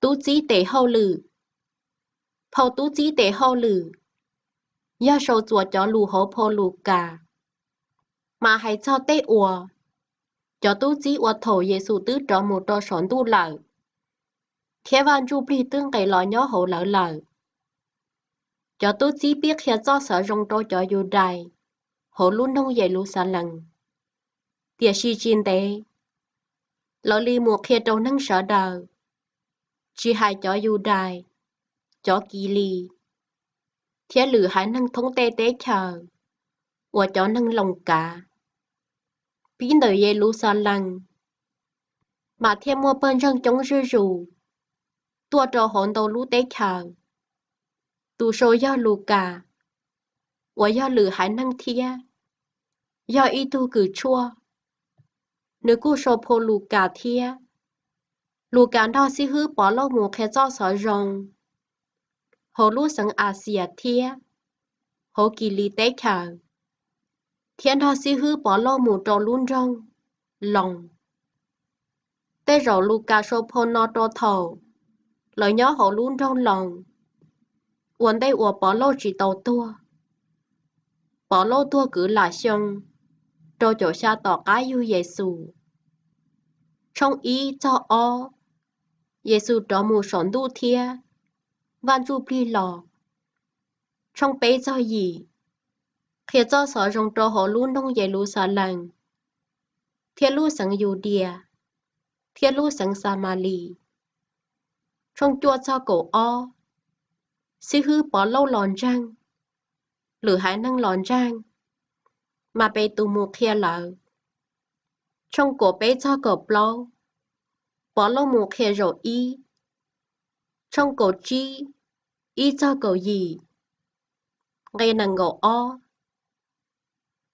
Tub txib tes hauj lwm. Phau Tub txib tes hauj lwm yog sau txuas cov lus hauv phau Lukas, mas hais txog tej uas cov tub txib ua thaum Yexus twb rov mus rau saum ntuj lawm, thiab Vaj Ntsujplig twb nqes los nyob hauv lawv lawm. Cov tub txib pib qhia txoj xov zoo rau cov Yudais hauv lub nroog Yeluxalees, tiam sis tsis ntev lawv li mus qhia rau neeg sawv daws, tsis hais cov Yudais, cov Kilis, thiab lwm haiv neeg thoob tej teb chaws uas cov neeg Loos kav. Pib ntawm Yeluxalees, mas thiaj muaj pawg ntseeg coob zuj zus tuaj rau hauv ntau lub teb chaws. Tus sau yog Lukas, uas yog lwm haiv neeg thiab yog ib tug kws tshuaj, nws kuj sau phau Lukas thiab. Lukas nrog xib hwb Pov Lauj mus qhia txoj xov zoo hauv lub xeev Axias thiab hauv Kilis teb chaws, thiab nrog xib hwb Pov Lauj mus rau lub nroog Loos. Tej zaum Lukas sau phau no rau thaum lawv nyob hauv lub nroog Loos ua ntej uas Pov Lauj tsis tau tuag. Pov Lauj tuag kwv lam xyoo rau caum xya tom qab yug Yexus. Tshooj ib txog ob, Yexus rov mus saum ntuj thiab Vaj Ntsujplig los. Tshooj peb txog yim, qhia txoj xov zoo rau hauv lub nroog Yeluxalees thiab lub xeev Yudias thiab lub xeev Xamalis. Tshooj cuaj txog kaum ob, xib hwb Pov Lauj los ntseeg, lwm haiv neeg los ntseeg, mas Petus mus qhia lawv. Tshooj kaum peb txog kaum plaub, Pov Lauj mus qhia zaum ib. Tshooj kaum tsib, ib txog kaum yim, nqe nees nkaum ob,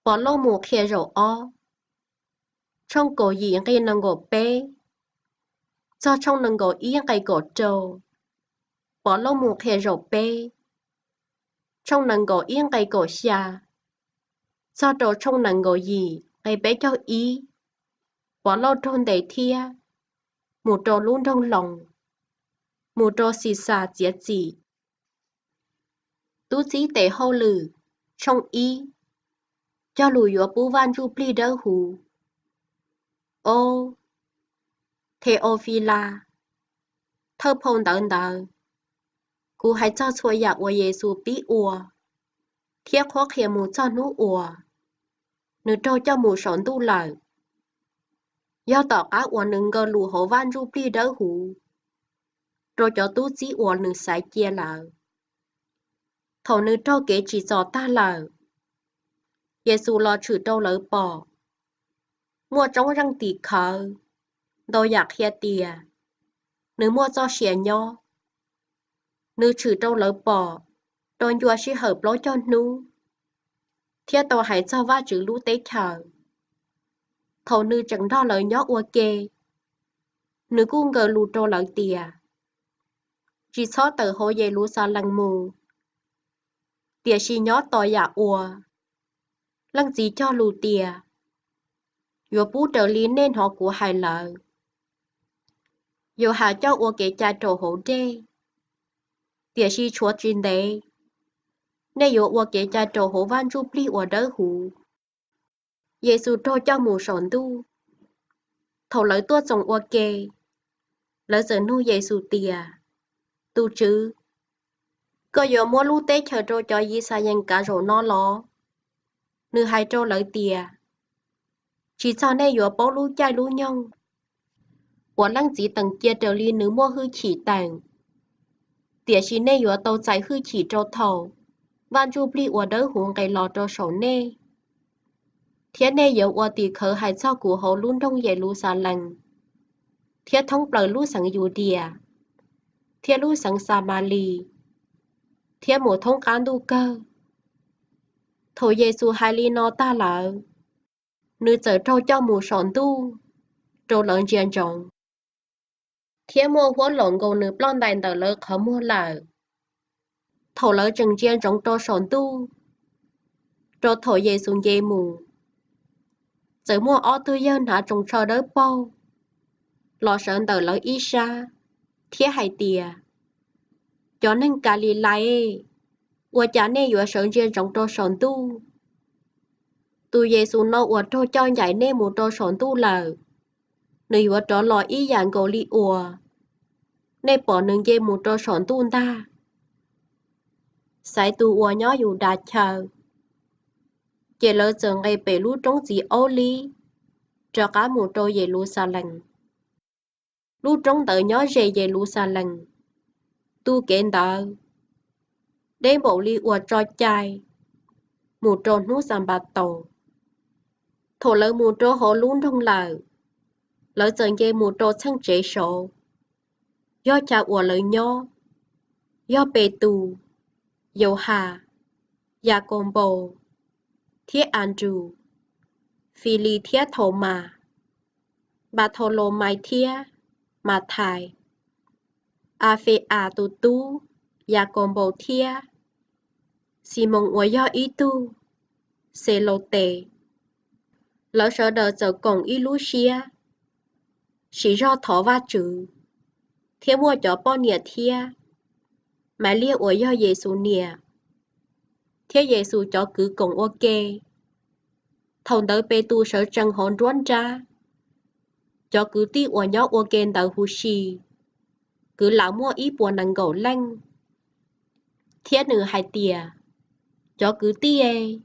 Pov Lauj mus qhia zaum ob. Tshooj kaum yim nqe nees nkaum peb txog tshooj nees nkaum ib nqe kaum rau, Pov Lauj mus qhia zaum peb. Tshooj nees nkaum ib nqe kaum xya txog rau tshooj nees nkaum yim nqe peb caug ib, Pov Lauj raug ntes thiab mus rau lub nroog Loos, mus rau Xixas txiav txim. Tub txib tes hauj lwm. Tshooj ib, cog lus yuav pub Vaj Ntsujplig Dawbhuv. Ob, Theofilas, thawj phau ntawv ntawd, kuv hais txog txhua yam uas Yexus pib ua thiab qhuab qhia mus txog hnub uas nws raug coj mus saum ntuj lawm, yog tom qab uas nws nkaw lus hauv Vaj Ntsujplig Dawbhuv rau cov tub txib uas nws xaiv cia lawm. Thaum nws raug kev tsim txom tag lawm, Yexus los tshwm rau lawv pom. Muaj tsob zeej tim khawv, ntau yam qhia tias nws muaj txoj sia nyob. Nws tshwm rau lawv pom rau ncua sij hawm plaub caug hnub, thiab tau hais txog Vajtswv lub teb chaws. Thaum nws tseem nrog lawv nyob ua ke, nws kuj nkaw lus rau lawv tias tsis txhob tawm hauv Yeluxalees mus, tiam sis nyob tos yam uas Leej Txiv cog lus tias yuav pub raws li nej hnov kuv hais lawm. Yauhas coj ua kev cai rau hauv dej, tiam sis tshuav tsis ntev nej yuav ua kev cai rau hauv Vaj Ntsujplig uas Dawbhuv. Yexus raug coj mus saum ntuj. Thaum lawv tuaj txoos ua ke, lawv txawm nug Yexus tias, Tus Tswv, koj yuav muab lub teb chaws rau cov Yixalayees kav zaum no los? Nws hais rau lawv tias, Tsis txog nej yuav paub lub caij lub nyoog uas Leej Txiv teem cia raws li nws muaj hwj chim teem, tiam sis nej yuav tau txais hwj chim rau thaum Vaj Ntsujplig uas Dawbhuv nqes los rau saum nej, thiab nej yuav ua tim khawv hais txog kuv hauv lub nroog Yeluxalees thiab thoob plaws lub xeev Yudias thiab lub xeev Xamalis thiab mus thoob qab ntuj kawg. Thaum Yexus hais li no tag lawm, nws txawm raug coj mus saum ntuj rau lawv ntsia ntsoov, thiab muaj huab laum nkaus nws ploj ntais ntawm lawv qhov muag lawm. Thaum lawv tseem ntsia ntsoov rau saum ntuj rau thaum Yexus nce mus, txawm muaj ob tug yawg hnav tsoos tsho dawb paug los sawv ntawm lawv ib sab, thiab hais tias, Cov neeg Kalilais, ua cas nej yuav sawv ntsia ntsoov rau saum ntuj? Tus Yexus no uas raug coj ncaim nej mus rau saum ntuj lawm, nws yuav rov los ib yam nkaus li uas nej pom nws nce mus rau saum ntuj ntag. Xaiv tus uas nyob Yudas chaw. Ces lawv txawm nqes pem lub roob txiv Aub Lib rov qab mus rau Yeluxalees. Lub roob ntawd nyob ze Yeluxalees, ntu kev ntawd deb npaum li uas tso cai mus rau hnub Xanpataus. Thaum lawv mus rau hauv lub nroog lawm, lawv txawm nce mus rau txheej tsev saud, yog chaw uas lawv nyob, yog Petus, Yauhas, Yakaunpaus thiab Andrus, Filis thiab Thaumas, Npathaulomais thiab Mathais, Afeas tus tub Yakaunpaus thiab Ximoos uas yog ib tug Xelautees. Lawv sawv daws txawm koom ib lub siab, siv zog thov Vajtswv, thiab muaj cov poj niam thiab. Malis uas yog Yexus niam, thiab Yexus cov kwv koom ua ke. Thaum ntawd Petus sawv tsees hauv nruab nrab, cov kwv tij uas nyob ua ke ntawd huv si, kwv lam muaj ib puas nees nkaum leej. Thiab nws hais tias, Cov kwv tij,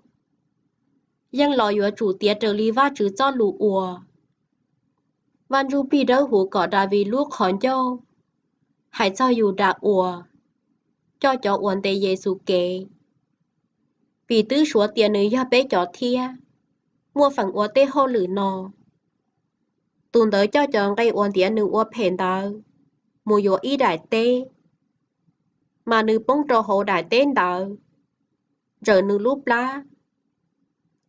yeej los yuav tsum tiav raws li Vajtswv txoj lus uas Vaj Ntsujplig Dawbhuv kom Daviv lub qhov ncauj hais txog Yudas uas coj cov uas ntes Yexus kev, vim twb suav tias nws yog peb cov thiab muaj feem ua tej hauj lwm no. Tus ntawd coj cov nqe uas ntiav nws ua phem ntawd mus yuav ib daim teb, mas nws poob rau hauv daim teb ntawd, ntsawm nws lub plab,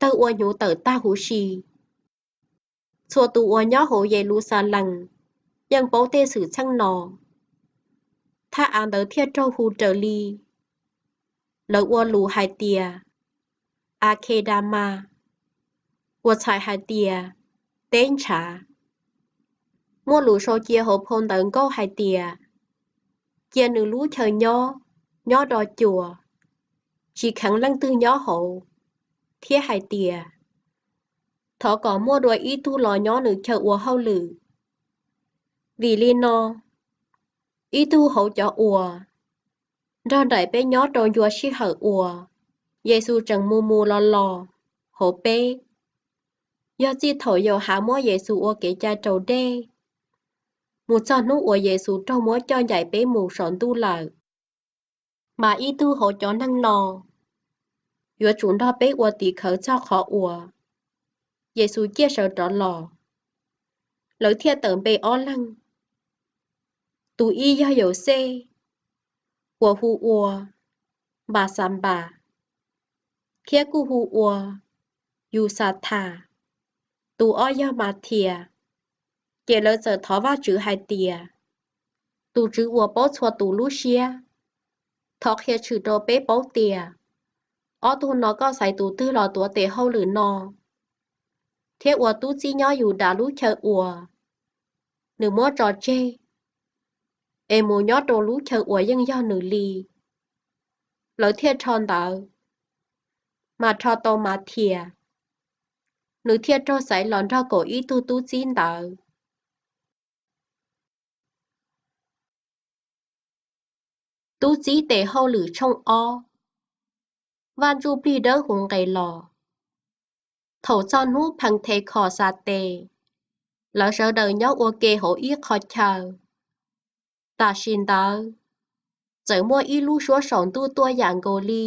tawg ua hnyuv tawm tag huv si. Txhua tus uas nyob hauv Yeluxalees yeej paub tej xwm txheej no. Thaj av ntawd thiaj raug hu raws li lawv ua lus hais tias, Akhedamas, uas txhais hais tias, Teb ntshav. Muaj lus sau cia hauv phau ntawv nkauj hais tias, Cia nws lub chaw nyob, nyob do cuas, tsis kheev leej twg nyob hauv, thiab hais tias, Thov kom muaj dua ib tug los nyob nws chaw ua hauj lwm. Vim li no, ib tug hauv cov uas nrog nraim peb nyob rau ncua sij hawm uas Yexus tseem mus mus los los hauv peb, yog txij thaum Yauhas muab Yexus ua kev cai raus dej mus txog hnub uas Yexus raug muab coj ncaim peb mus saum ntuj lawm. Mas ib tug hauv cov neeg no yuav tsum nrog peb ua tim khawv txog qhov uas Yexus ciaj sawv rov los. Lawv thiaj tawm npe ob leeg, tus ib yog Yauxej, uas hu ua Npaxanpas, thiab kuj hu ua Yuxathas, tus ob yog Mathias. Ces lawv txawm thov Vajtswv hais tias, Tus Tswv uas paub txhua tus lub siab, thov qhia tshwm rau peb paub tias ob tug no koj xaiv tus twg los tuav tes hauj lwm no thiab ua tub txib nyob Yudas lub chaw uas nws muab tso tseg, es mus nyob rau lub chaw uas yeej yog nws li. Lawv thiaj rho ntawv, mas rho tau Mathias, nws thiaj raug xaiv los nrog kaum ib tug tub txib ntawd. Tub txib tes hauj lwm tshooj ob. Vaj Ntsujplig Dawbhuv nqes los. Thaum txog hnub Pheetekhosates, lawv sawv daws nyob ua ke hauv ib qho chaw. Tam sim ntawd, txawm muaj ib lub suab saum ntuj tuaj yam nkaus li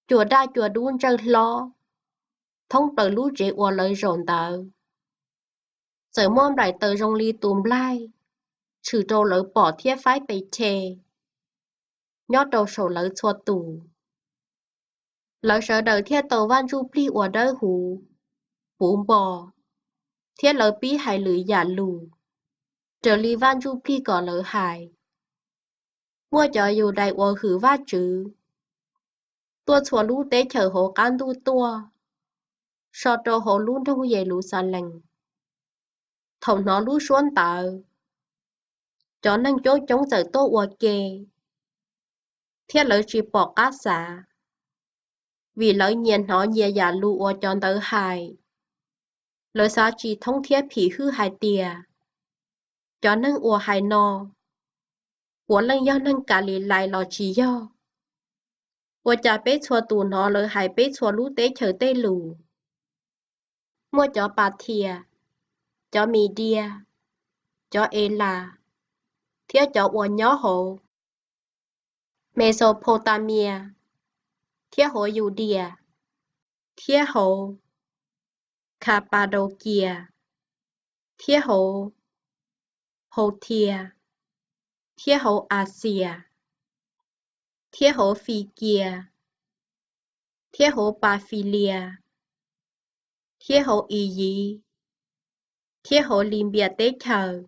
cua daj cua dub ntsawj hlob thoob plaws lub tsev uas lawv zaum ntawd. Txawm muaj nplaim taws zoo li tus nplaig tshwm rau lawv pom thiab faib pes rhe nyob rau saum lawv txhua tus. Lawv sawv daws thiaj tau Vaj Ntsujplig uas dawb huv puv npo, thiab lawv pib hais lwm yam lus raws li Vaj Ntsujplig kom lawv hais. Muaj cov Yudais uas hwm Vajtswv tuaj txhua lub teb chaws hauv qab ntuj tuaj so rau hauv lub nroog Yeluxalees. Thaum hnov lub suab ntawd, Cov neeg coob coob txawm tuaj ua ke, thiab lawv tsis pom qab xav, vim lawv nyias hnov nyias yam lus uas cov ntawd hais. Lawv xav tsis thoob thiab phim hwj hais tias, Cov neeg uas hais no, puav leej yog neeg Kalilais los tsis yog? Ua cas peb txhua tus hnov lawv hais peb txhua lub teb chaws tej lus? Muaj cov Pathias, cov Midias, cov Elas, thiab cov uas nyob hauv Mexopotamias, thiab hauv Yudias, thiab hauv Kapadaukias, thiab hauv Pauthias, thiab hauv Axias, thiab hauv Fikias, thiab hauv Pafilias, thiab hauv Iyiv, thiab hauv Linpias teb chaws,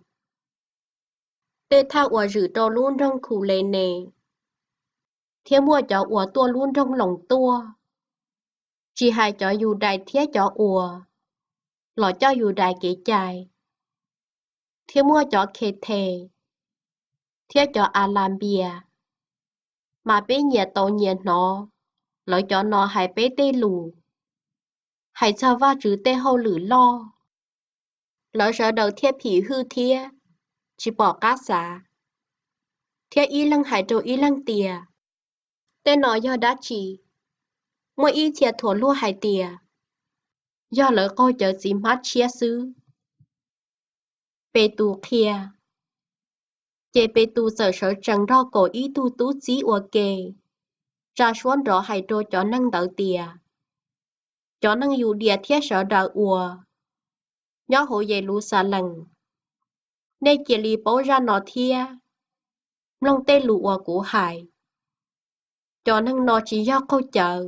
tej thaj uas zwm rau lub nroog Khulene, thiab muaj cov uas tuaj lub nroog Loos tuaj, tsis hais cov Yudais thiab cov uas los coj Yudais kev cai, thiab muaj cov Khethes thiab cov Alanpias, mas peb nyias tau nyias hnov lawv cov no hais peb tej lus, hais txog Vajtswv tej hauj lwm loj. Lawv sawv daws thiaj phim hwj thiab tsis pom qab xav, thiab ib leeg hais rau ib leeg tias, Tej no yog dab tsi? Muaj ib txhia thuam luag hais tias, Yog lawv qaug cawv txiv hmab tshiab xwb. Petus qhia. Ces Petus txawm sawv tsees nrog kaum ib tug tub txib ua ke, tsa suab nrov hais rau cov neeg ntawd tias, Cov neeg Yudias thiab sawv daws uas nyob hauv Yeluxalees, nej cia li paub zaj no thiab mloog tej lus uas kuv hais. Cov neeg no tsis yog qaug cawv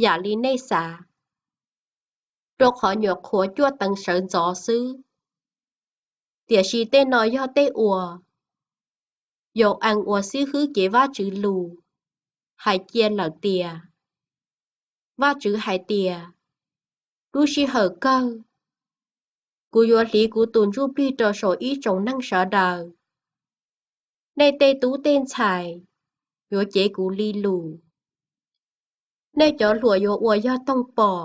yam li nej xav, rau qhov nyuam qhuav cuaj teev sawv ntxov xwb, tiam sis tej no yog tej uas Yau-ees uas xib hwb cev Vajtswv lus hais cia lawm tias, Vajtswv hais tias, lub sij hawm kawg, kuv yuav hliv kuv tus Ntsujplig rau saum ib tsoom neeg sawv daws. Nej tej tub tej ntxhais yuav cev kuv li lus, nej cov hluas yuav ua yog toog pom,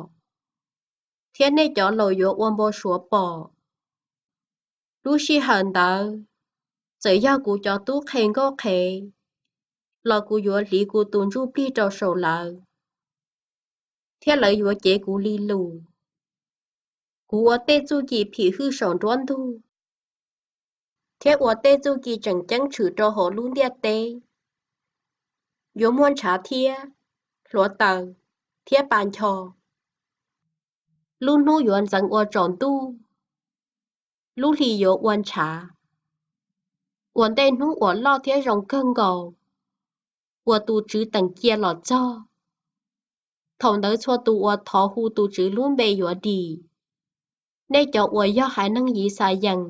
thiab nej cov laus yuav ua npau suav pom. Lub sij hawm ntawd, txawm yog kuv cov tub qhe nkauj qhev los kuv yuav hliv kuv tus Ntsujplig rau saum lawv, thiab lawv yuav cev kuv li lus. Kuv ua tej txuj ci phim hwj saum nruab ntug, thiab ua tej txuj ci tseem ceeb tshwm rau hauv lub ntiaj teb. Yuav muaj ntshav thiab hluav taws thiab pa ncho. Lub hnub yuav ntxeev ua tsaus ntuj, lub hli yuav ua ntshav. Ua ntej hnub uas loj thiab zoo kawg nkaus uas tus Tswv teem cia los txog, thaum ntawd txhua tus uas thov hu tus Tswv lub npe yuav dim. Nej cov uas yog haiv neeg Yixalayees,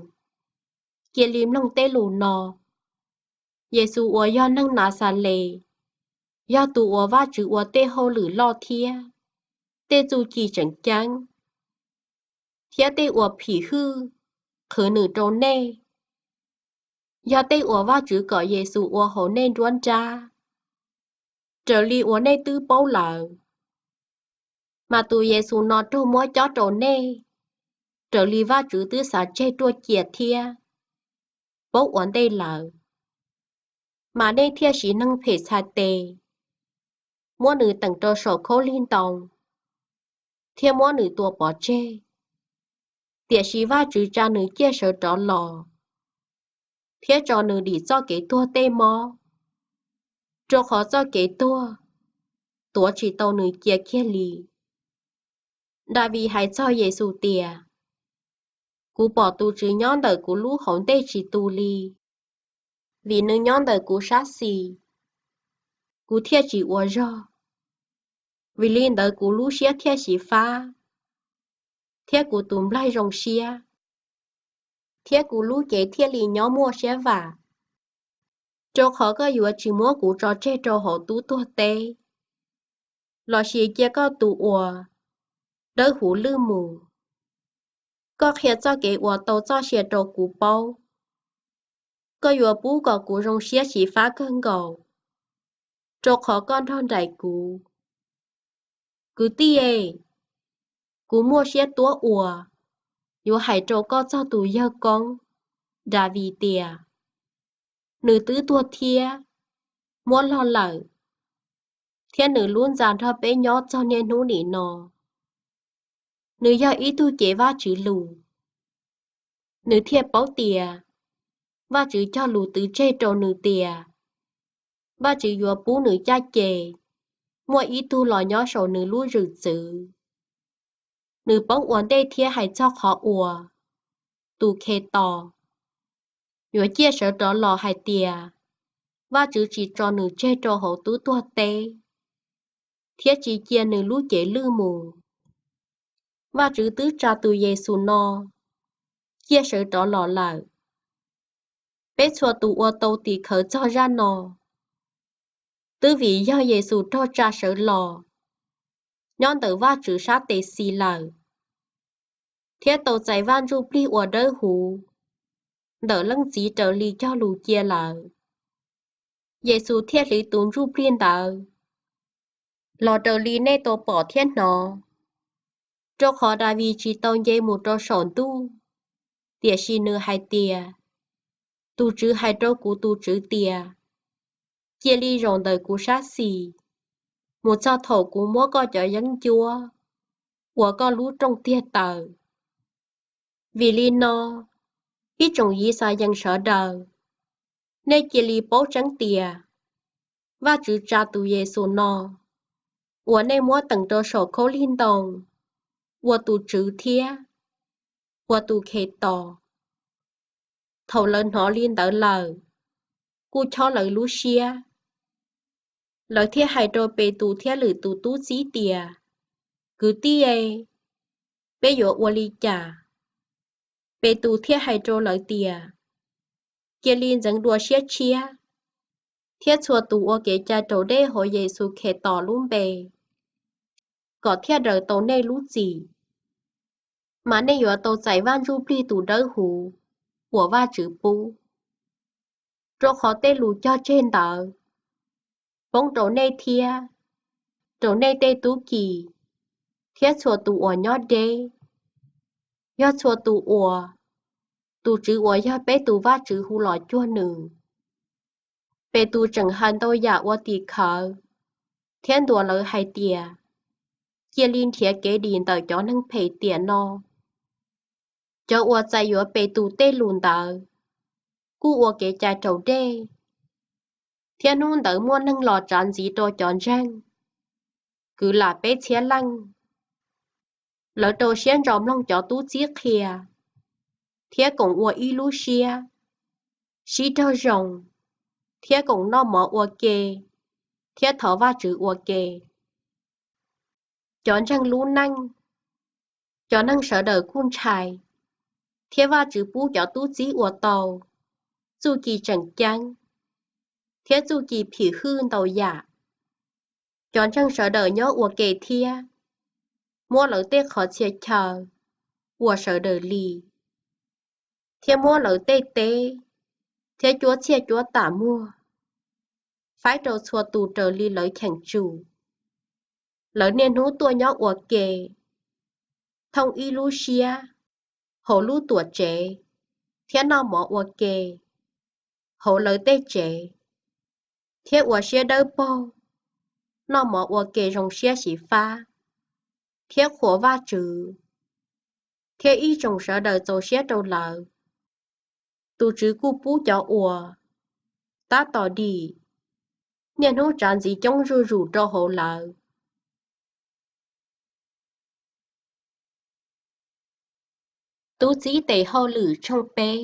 cia li mloog tej lus no. Yexus uas yog neeg Naxales yog tus uas Vajtswv ua tej hauj lwm loj thiab tej txuj ci tseem ceeb, thiab tej uas phim hwj qhwv nws rau nej, yog tej uas Vajtswv kom Yexus ua hauv nej nruab nrab, raws li uas nej twb paub lawm. Mas tus Yexus no raug muab cob rau nej, raws li Vajtswv twb xav tseg ruaj cia thiab paub ua ntej lawm. Mas nej thiaj siv neeg phem txhais tes, muab nws teem rau saum khaub lig ntoo, thiab muab nws tua pov tseg. Tiam sis Vajtswv tsa nws ciaj sawv rov los, thiab tso nws dim txoj kev tuag tej mob, rau qhov txoj kev tuag tuav tsis tau nws cia kiag li. Daviv hais txog Yexus tias, Kuv pom tus Tswv nyob ntawm kuv lub hauv ntej tsis tu li. Vim nws nyob ntawm kuv sab xis, kuv thiaj tsis ua zog. Vim li ntawd kuv lub siab thiaj xyiv fab, thiab kuv tus nplaig zoo siab, thiab kuv lub cev thiaj li nyob muaj siab vam. Rau qhov koj yuav tsis muab kuv tso tseg rau hauv tub tuag teb, lossis cia koj tus uas dawb huv lwj mus. Koj qhia txoj kev uas tau txoj sia rau kuv paub, Koj yuav pub kom kuv zoo siab xyiv fab kawg nkaus, rau qhov koj nrog nraim kuv. Kwv tij, kuv muaj siab tuab ua yuav hais rau koj txog tus yawg koob Daviv tias, nws twb tuag thiab muab log lawm, thiab nws lub ntxa nrog peb nyob txog niaj hnub nim no. Nws yog ib tug cev Vajtswv lus, nws thiaj paub tias Vajtswv cog lus twv tseg rau nws tias Vajtswv yuav pub nws caj ces muaj ib tug los nyob saum nws lub zwm txwv. Nws poob ua ntej thiab hais txog qhov uas tus Khetos yuav ciaj sawv rov los hais tias Vajtswv tsis tso nws tseg rau hauv tub tuag teb thiab tsis cia nws lub cev lwj mus. Vajtswv twb tsa tus Yexus no ciaj sawv rov los lawm. Peb txhua tus uas tau tim khawv txog zaj no, twb vim yog Yexus raug tsa sawv los nyob ntawm Vajtswv sab tes xis lawm, thiab tau txais Vaj Ntsujplig uas dawb huv ntawm Leej Txiv raws li cog lus cia lawm. Yexus thiaj hliv tus Ntsujplig ntawd los raws li nej tau pom thiab hnov. Rau qhov Daviv tsis tau nce mus rau saum ntuj, tiam sis nws hais tias, tus Tswv hais rau kuv tus Tswv tias, cia li zaum ntawm kuv sab xis mus txog thaum kuv muab koj cov yeeb ncuab ua koj lub rooj tiag taws. Vim li no, ib tsoom Yixalayees sawv daws, nej cia li paub tseeb tias Vajtswv tsa tus Yexus no uas nej muab teem rau saum khaub lig ntoo ua tus Tswv thiab ua tus Khetos. Thaum lawv hnov li ntawd lawm, kuj chob lawv lub siab. Lawv thiaj hais rau Petus thiab lwm tus tub txib tias, kwv tij, peb yuav ua li cas? Petus thiaj hais rau lawv tias, cia li ntxeev dua siab tshiab, thiab txhua tus ua kev cai raus dej hauv Yexus Khetos lub npe, kom thiaj daws tau nej lub txim, mas nej yuav tau txais Vaj Ntsujplig tus dawb huv uas Vajtswv pub. Rau qhov tej lus cog tseg ntawd poob rau nej thiab rau nej tej tub ki thiab txhua tus uas nyob deb, yog txhua tus uas tus Tswv uas yog peb tus Vajtswv hu los cuag nws. Petus tseem hais ntau yam ua tim khawv thiab ntuas lawv hais tias, cia li nrhiav kev dim ntawm cov neeg phem tiam no. Cov uas txais yuav Petus tej lus ntawd kuj ua kev cai raus dej, thiab hnub ntawd muaj neeg los tsav ntxiv rau cov ntseeg kwv lam peb txhiab leej. Lawv rau siab ntso mloog cov tub txib qhia, thiab koom ua ib lub siab, sib raug zoo, thiab koom noj mov ua ke thiab thov Vajtswv ua ke. Cov ntseeg lub neej, cov neeg sawv daws kuj ntshai, thiab Vajtswv pub cov tub txib ua tau txuj ci tseem ceeb thiab txuj ci phim hwj ntau yam. Cov ntseeg sawv daws nyob ua ke thiab muab lawv tej qhov txhia chaw ua sawv daws li, thiab muab lawv tej teb thiab cuab txhiaj cuab tam muag faib rau txhua tus raws li lawv cheem tsum. Lawv niaj hnub tuaj nyob ua ke, thooj ib lub siab hauv lub Tuamtsev thiab noj mov ua ke hauv lawv tej tsev, thiab ua siab dawb paug noj mov ua ke zoo siab xyiv fab thiab qhuas Vajtswv, thiab ib tsoom sawv daws txaus siab rau lawv. Tus Tswv kuj pub cov uas tab tom dim niaj hnub tsav ntxiv coob zuj zus rau hauv lawv. Tub txib tes hauj lwm tshooj peb.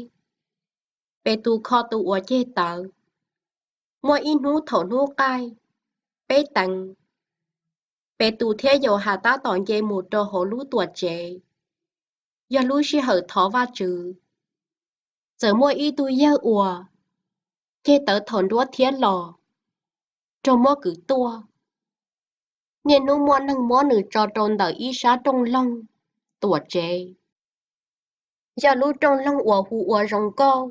Petus kho tus uas ceg tawv. Muaj ib hnub thaum hnub qaij, peb teev, Petus thiab Yauhas tab tom nce mus rau hauv lub Tuamtsev, yog lub sij hawm thov Vajtswv. Txawm muaj ib tug yawg uas ceg tawv thaum nruab thiab los, raug muab kwv tuaj. Niaj hnub muaj neeg muab nws tso rau ntawm ib sab rooj loog Tuamtsev, yog lub rooj loog uas hu ua Zoo Nkauj.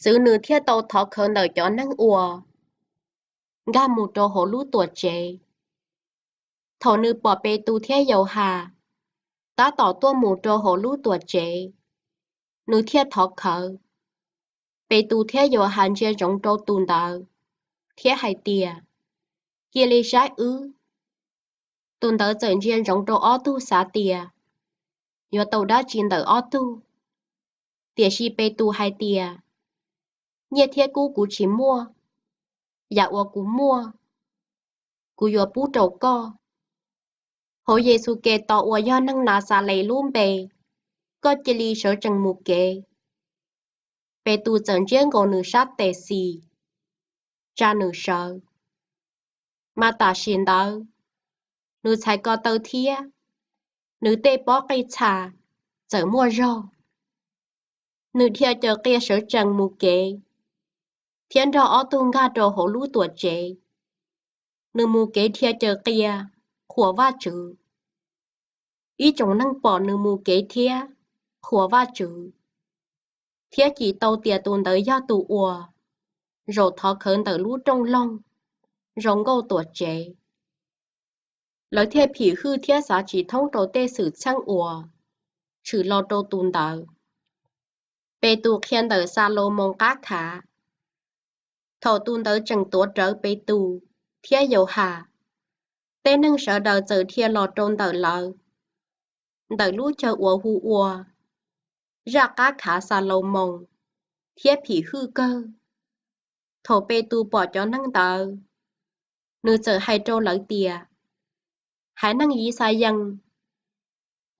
Xwv nws thiaj tau thov khawv ntawm cov neeg uas nkag mus rau hauv lub Tuamtsev. Thaum nws pom Petus thiab Yauhas tab tom tuaj mus rau hauv lub Tuamtsev, nws thiaj thov khawv. Petus thiab Yauhas ntsia ntsoov rau tus ntawd thiab hais tias, Cia li saib wb. Tus ntawd txawm ntsia ntsoov rau ob tug xav tias yuav tau dab tsi ntawm ob tug. Tiam sis Petus hais tias, Nyiaj thiab kub kuv tsis muaj, yam uas kuv muaj, kuv yuav pub rau koj. Hauv Yexus Khetos uas yog neeg Naxales lub npe, koj cia li sawv tsees mus kev. Petus txawm ntsiab nkaus nws sab tes xis, tsa nws sawv. Mas tam sim ntawd, nws txhais ko taw thiab nws tej pob qij txha txawm muaj zog. Nws dhia caws qia sawv tsees mus kev thiab nrog ob tug nkag rau hauv lub Tuamtsev. Nws mus kev dhia caws qia, qhuas Vajtswv. Ib tsoom neeg pom nws mus kev thiab qhuas Vajtswv, thiab cim tau tias tus ntawd yog tus uas zaum thov khawv ntawm lub rooj loog zoo nkauj Tuamtsev. Lawv thiaj phim hwj thiab xav tsis thoob rau tej xwm txheej uas tshwm los rau tus ntawd. Petus qhia ntawm Xalumoos qab khav. Thaum tus ntawd tseem tuav rawv Petus thiab Yauhas, tej neeg sawv daws txawm dhia los rau ntawm lawv. Ntawm lub chaw uas hu ua zaj qab khav Xalumoos thiab phim hwj kawg. Thaum Petus pom cov neeg ntawd, nws txawm hais rau lawv tias, Haiv neeg Yixalayees,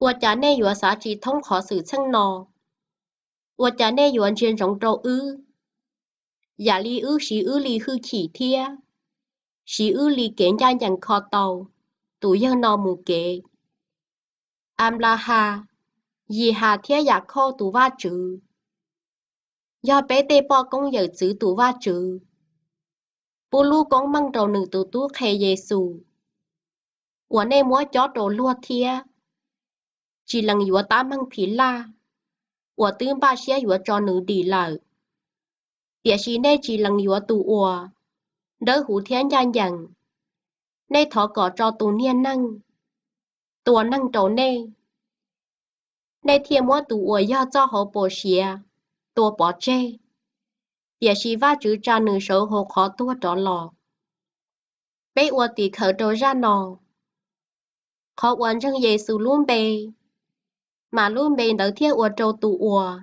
ua cas nej yuav xav tsis thoob qhov xwm txheej no? Ua cas nej yuav ntsia ntsoov rau wb, yam li wb siv wb li hwj chim thiab siv wb li kev ncaj ncees kho tau tus yawg no mus kev? Anplahas, Yihas thiab Yakhoj tus Vajtswv, yog peb tej poj koob yawm txwv tus Vajtswv, pub lub koob meej rau nws tus tub qhe Yexus, uas nej muab cob rau luag thiab tsis lees yuav tab meeg Philaj, uas twb npaj siab yuav tso nws dim lawm. Tiam sis nej tsis lees yuav tus uas dawb huv thiab ncaj ncees, nej thov kom tso tus niag neeg tua neeg rau nej. Nej thiaj muab tus uas yog txoj hauv paus siav tua pov tseg, tiam sis Vajtswv tsa nws sawv hauv qhov tuag rov los. Peb ua tim khawv rau zaj no. Qhov uas ntseeg Yexus lub npe, mas lub npe ntawd thiaj ua rau tus uas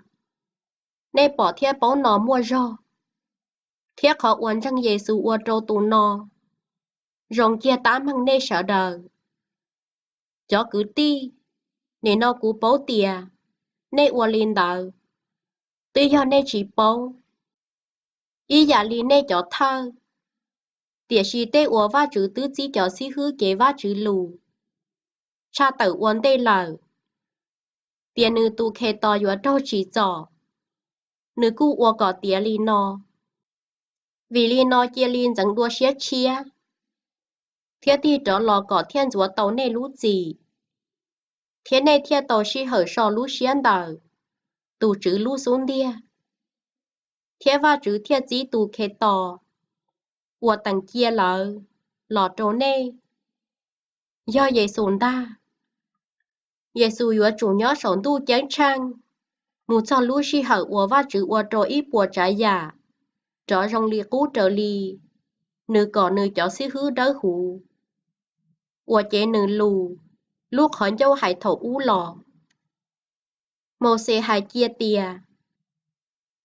nej pom thiab paub no muaj zog, thiab qhov uas ntseeg Yexus ua rau tus no zoo kiag tab meeg nej sawv daws. Cov kwv tij, nim no kuv paub tias nej ua li ntawd, twb yog nej tsis paub, ib yam li nej cov thawj. Tiam sis tej uas Vajtswv twb txib cov xib hwb cev Vajtswv lus tshaj tawm ua ntej lawm, tias nws tus Khetos yuav raug tsim txom, nws kuj ua kom tiav li no. Vim li no cia li ntxeev dua siab tshiab, thiab tig rov los kom thiaj ntxuav tau nej lub txim, thiab nej thiaj tau sij hawm so lub siab ntawm tus Tswv lub xub ntiag, thiab Vajtswv thiaj txib tus Khetos uas teem cia lawv los rau nej, yog Yexus ntag. Yexus yuav tsum nyob saum ntuj ceeb tsheej mus txog lub sij hawm uas Vajtswv ua rau ib puas tsav yam rov zoo li qub raws li nws kom nws cov xib hwb dawb huv uas cev nws lus lub qhov ncauj hais thaum ub los. Mauxes hais cia tias,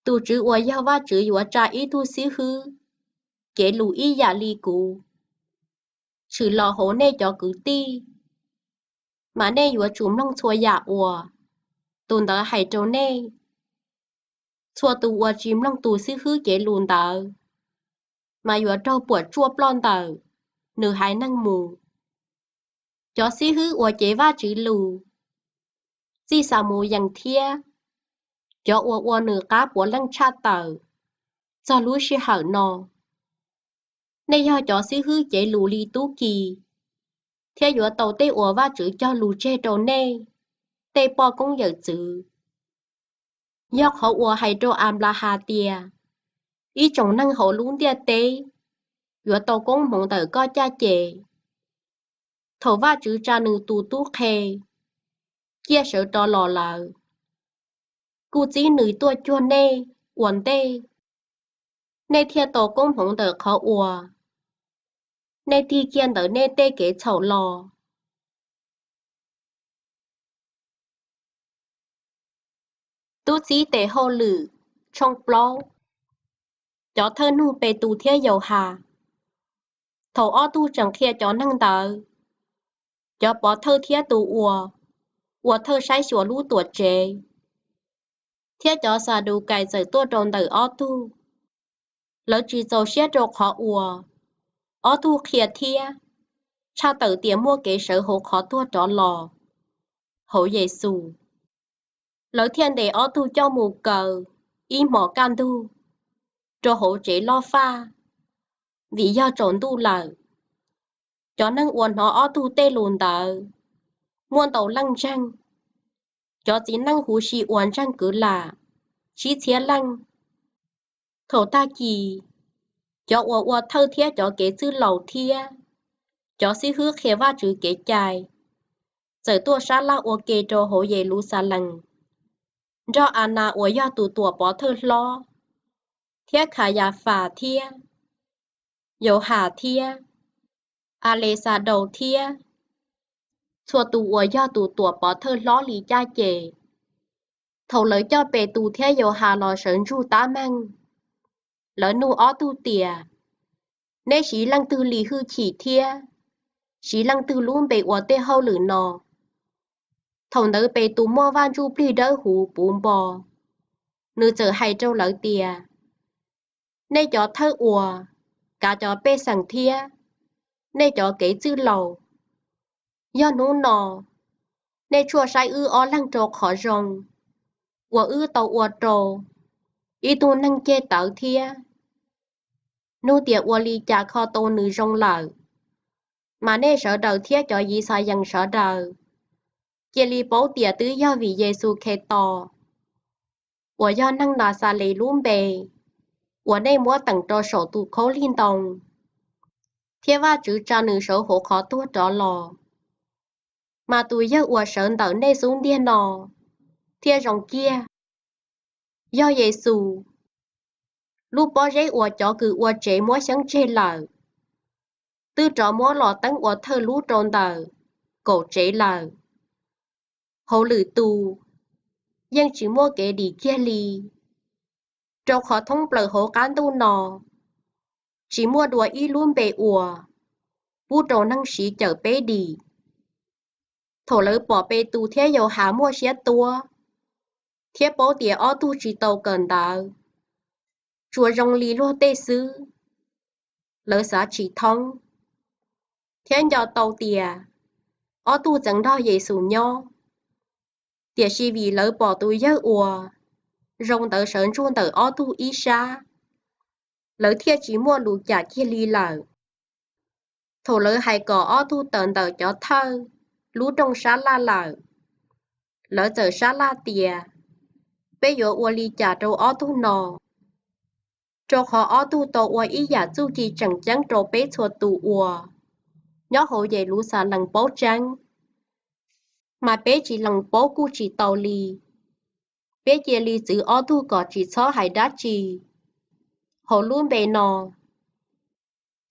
tus Tswv uas yog Vajtswv yuav tsa ib tug xib hwb cev lus ib yam li kuv tshwm los hauv nej cov kwv tij, mas nej yuav tsum mloog txhua yam uas tus ntawd hais rau nej. Txhua tus uas tsis mloog tus xib hwb cev lus ntawd, mas yuav raug puam tsuaj ploj ntawm nws haiv neeg mus. Cov xib hwb uas cev Vajtswv lus, txij Xamuyees thiab cov uas ua nws qab puav leej tshaj tawm txog lub sij hawm no, nej yog cov xib hwb cev lus li tub ki, thiab yuav tau tej uas Vajtswv cog lus tseg rau nej tej poj koob yawm txwv. Yog qhov uas hais rau Anplahas tias, Ib tsoom neeg hauv lub ntiaj teb yuav tau koob hmoov ntawm koj caj ces, thaum Vajtswv tsa nws tus tub qhe ciaj sawv rov los lawm, kuj txib nws tuaj cuag nej ua ntej, nej thiaj tau koob hmoov ntawm qhov uas nej tig kiag ntawm nej tej kev txhaum los. Tub txib tes hauj lwm, tshooj plaub. Cov thawj nug Petus thiab Yauhas. Thaum ob tug tseem qhia cov neeg ntawd, cov pov thawj thiab tus uas ua thawj saib xyuas lub Tuamtsev thiab cov Xadukais txawm tuaj rau ntawm ob tug. Lawv tsis txaus siab rau qhov uas ob tug qhia thiab tshaj tawm tias muaj kev sawv hauv qhov tuag rov los hauv Yexus. Lawv thiaj ntes ob tug coj mus kaw ib hmos kaj ntug rau hauv tsev loj faj, vim yog tsaus ntuj lawm. Cov neeg uas hnov ob tug tej lus ntawd muaj ntau leej ntseeg. Cov txiv neej huv si uas ntseeg kwv lam tsib txhiab leej. Thaum tag kis, cov uas ua thawj thiab cov kev txwj laus thiab cov xib hwb qhia Vajtswv kev cai txawm tuaj sab laj ua ke rau hauv Yeluxalees, nrog Anas uas yog tus tuam pov thawj hlob, thiab Khayafas thiab Yauhas thiab Alexadaus thiab txhua tus uas yog tus tuam pov thawj hlob li caj ces. Thaum lawv coj Petus thiab Yauhas los sawv ntsug tab meeg, lawv nug ob tug tias, Neb siv leej twg li hwj chim thiab siv leej twg lub npe ua tej hauj lwm no? Thaum ntawd Petus muaj Vaj Ntsujplig Dawbhuv puv npo, nws txawm hais rau lawv tias, Nej cov thawj uas kav cov pej xeem thiab nej cov kev txwj laus, yog hnub no nej tshuaj saib wb ob leeg rau qhov zoo uas wb tau ua rau ib tug neeg ceg tawv thiab nug tias ua li cas kho tau nws zoo lawm, mas nej sawv daws thiab cov Yixalayees sawv daws cia li paub tias twb yog vim Yexus Khetos uas yog neeg Naxales lub npe uas nej muab teem rau saum tus khaub lig ntoo thiab Vajtswv tsa nws sawv hauv qhov tuag rov los, mas tus yawg uas sawv ntawm nej xub ntiag no thiaj zoo kiag. Yog Yexus, lub pob zeb uas cov kws ua tsev muab xyeeb tseg lawm, twb rov muab los teeb ua thawj lub rau ntawm kaum tsev lawm. Hauv lwm tus yeej tsis muaj kev dim kiag li, rau qhov thoob plaws hauv qab ntuj no tsis muaj dua ib lub npe uas pub rau neeg siv cawm peb dim. Thaum lawv pom Petus thiab Yauhas muaj siab tuab thiab paub tias ob tug tsis tau kawm ntawv, tsuas zoo li luag tej xwb, lawv xav tsis thoob thiab nco tau tias ob tug txeev nrog Yexus nyob. Tiam sis vim lawv pom tus yawg uas zoo ntawd sawv ntsug ntawm ob tug ib sab, lawv thiaj tsis muaj lus cam kiag li lawm. Thaum lawv hais kom ob tug tawm ntawm cov thawj lub rooj sab laj lawm, lawv txawm sab laj tias, Peb yuav ua li cas rau ob tug no? Rau qhov ob tug tau ua ib yam txuj ci tseem ceeb rau peb txhua tus uas nyob hauv Yeluxalees paub tseeb, mas peb tsis lees paub kuj tsis tau li. Peb cia li txwv ob tug kom tsis txhob hais dab tsi hauv lub npe no,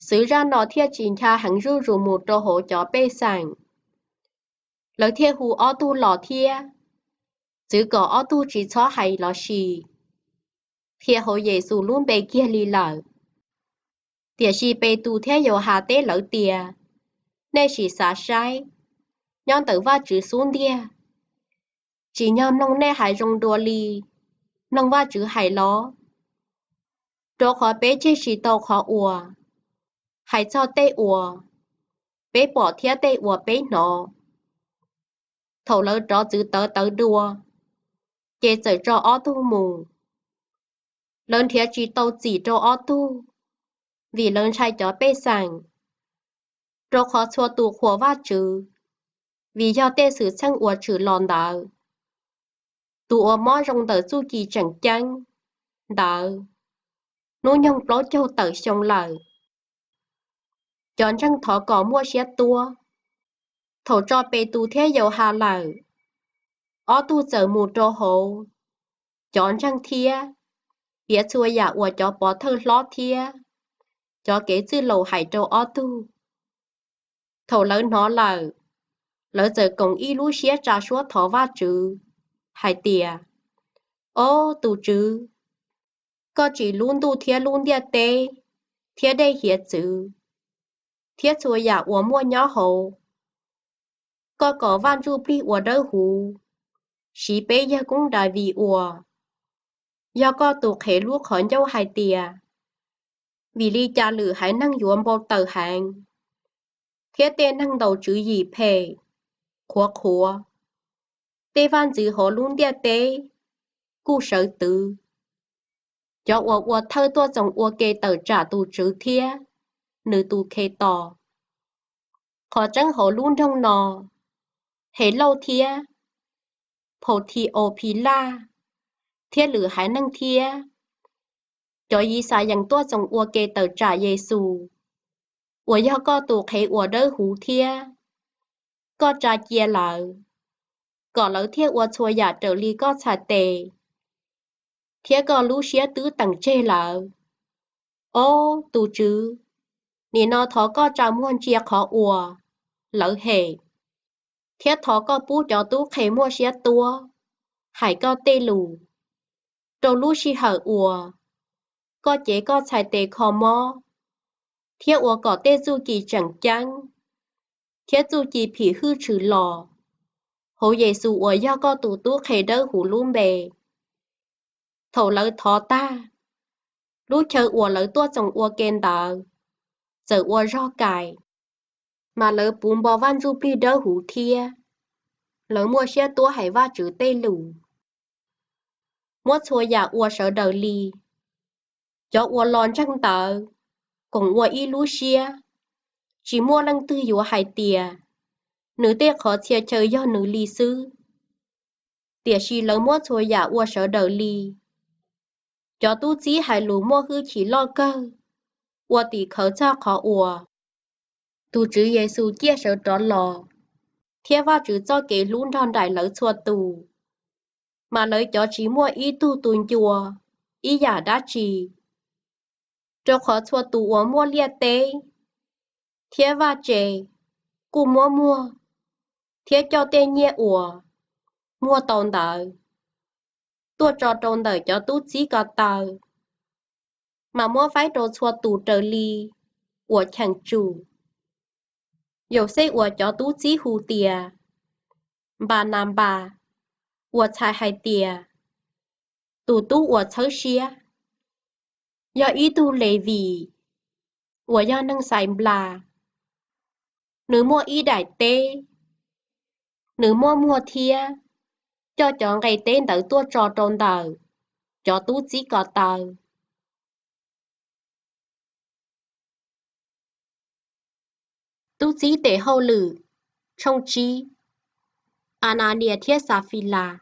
xwv zaj no thiaj tsis ncha heev zuj zus mus rau hauv cov pej xeem. Lawv thiaj hu ob tug los thiab txwv kom ob tug tsis txhob hais los sis qhia hauv Yexus lub npe kiag li lawm. Tiam sis Petus thiab Yauhas teb lawv tias, Nej sim xav saib, nyob ntawm Vajtswv xub ntiag, tsim nyog mloog nej hais zoo dua li mloog Vajtswv hais los? Rau qhov peb tseg tsis tau qhov uas hais txog tej uas peb pom thiab tej uas peb hnov. Thaum lawv rov txwv tawv tawv dua, ces txawm tso ob tug mus. Lawv nrhiav tsis tau txim rau ob tug, vim lawv ntshai cov pej xeem, rau qhov txhua tus qhuas Vajtswv vim yog tej xwm txheej uas tshwm los ntawd. Tus uas mob zoo ntawm txuj ci tseem ceeb ntawd, Hnub nyoog plaub caug tawm xyoo lawm, cov ntseeg thov kom muaj siab tuab. Thaum tso Petus thiab Yauhas lawm, ob tug txawm mus rau hauv cov ntseeg thiab piav txhua yam uas cov pov thawj hlob thiab cov kev txwj laus hais rau ob tug. Thaum lawv hnov lawm, lawv txawm koom ib lub siab tsa suab thov Vajtswv hais tias, Au tus Tswv, koj tsim lub ntuj thiab lub ntiaj teb thiab dej hiav txwv thiab txhua yam uas muaj nyob hauv. Koj kom Vaj Ntsujplig uas Dawbhuv siv peb yawg koob Daviv ua, yog koj tus qhev lub qhov ncauj hais tias, vim li cas lwm haiv neeg yuav npau taws heev, thiab tej neeg ntaus tswv yim phem qhuav qhuav, tej vaj ntxwv hauv lub ntiaj teb kuj sawv twv. Cov uas ua thawj tuaj txoos ua ke tawm tsam tus Tswv thiab nws tus Khetos. Qhov tseeb hauv lub nroog no, Helauj thiab Phau Thi-au-phi-laj thiab lwm haiv neeg thiab cov Yixalayees tuaj txoos ua ke tawm tsam Yexus uas yog koj tus qhev uas dawb huv thiab koj tsa cia lawv, kom lawv thiaj ua txhua yam raws li koj txhais tes thiab koj lub siab twb teem tseg lawv. Au tus Tswv, nim no thov koj tsa muag ntsia qhov uas lawv hem, thiab thov koj pub cov tub qhe muaj siab tuab hais koj tej lus rau lub sij hawm uas koj cev koj txhais tes kho mob thiab ua kom tej txuj ci tseem ceeb thiab txuj ci phim hwj tshwm los hauv Yexus uas yog koj tus tub qhe dawb huv lub npe. Thaum lawv thov tag, lub chaw uas lawv tuaj txoos ua ke ntawd txawm ua zog kais, mas lawv puv npo Vaj Ntsujplig Dawbhuv thiab lawv muaj siab tuab hais Vajtswv tej lus. Muab txhua yam ua sawv daws li, cov uas los ntseeg ntawd koom ua ib lub siab, tsis muaj leej twg yuav hais tias nws tej qhov txhia chaw yog nws li xwb, tiam sis lawv muab txhua yam ua sawv daws li. Cov tub txib hais lus muaj hwj chim loj kawg ua tim khawv txog qhov uas tus Tswv Yexus ciaj sawv rov los thiab Vajtswv txoj kev hlub nrog nraim lawv txhua tus. Mas lawv cov tsis muaj ib tug tu ncua ib yam dab tsi, rau qhov txhua tus uas muaj liaj teb thiab vaj tse kuj muab muag thiab coj tej nyiaj uas muag tau ntawd tuaj tso rau ntawm cov tub txib ko taw, mas muab faib rau txhua tus raws li uas cheem tsum. Yauxej uas cov tub txib hu tias Npananpas, uas txhais hais tias tus tub uas txhawb siab, yog ib tug Levis uas yog neeg Xais Nplas. Nws muaj ib daim teb, nws muab muag thiab coj cov nqe teb ntawd tuaj tso rau ntawm cov tub txib ko taw. Tub txib tes hauj lwm, tshooj tsib. Ananias thiab Xafilas.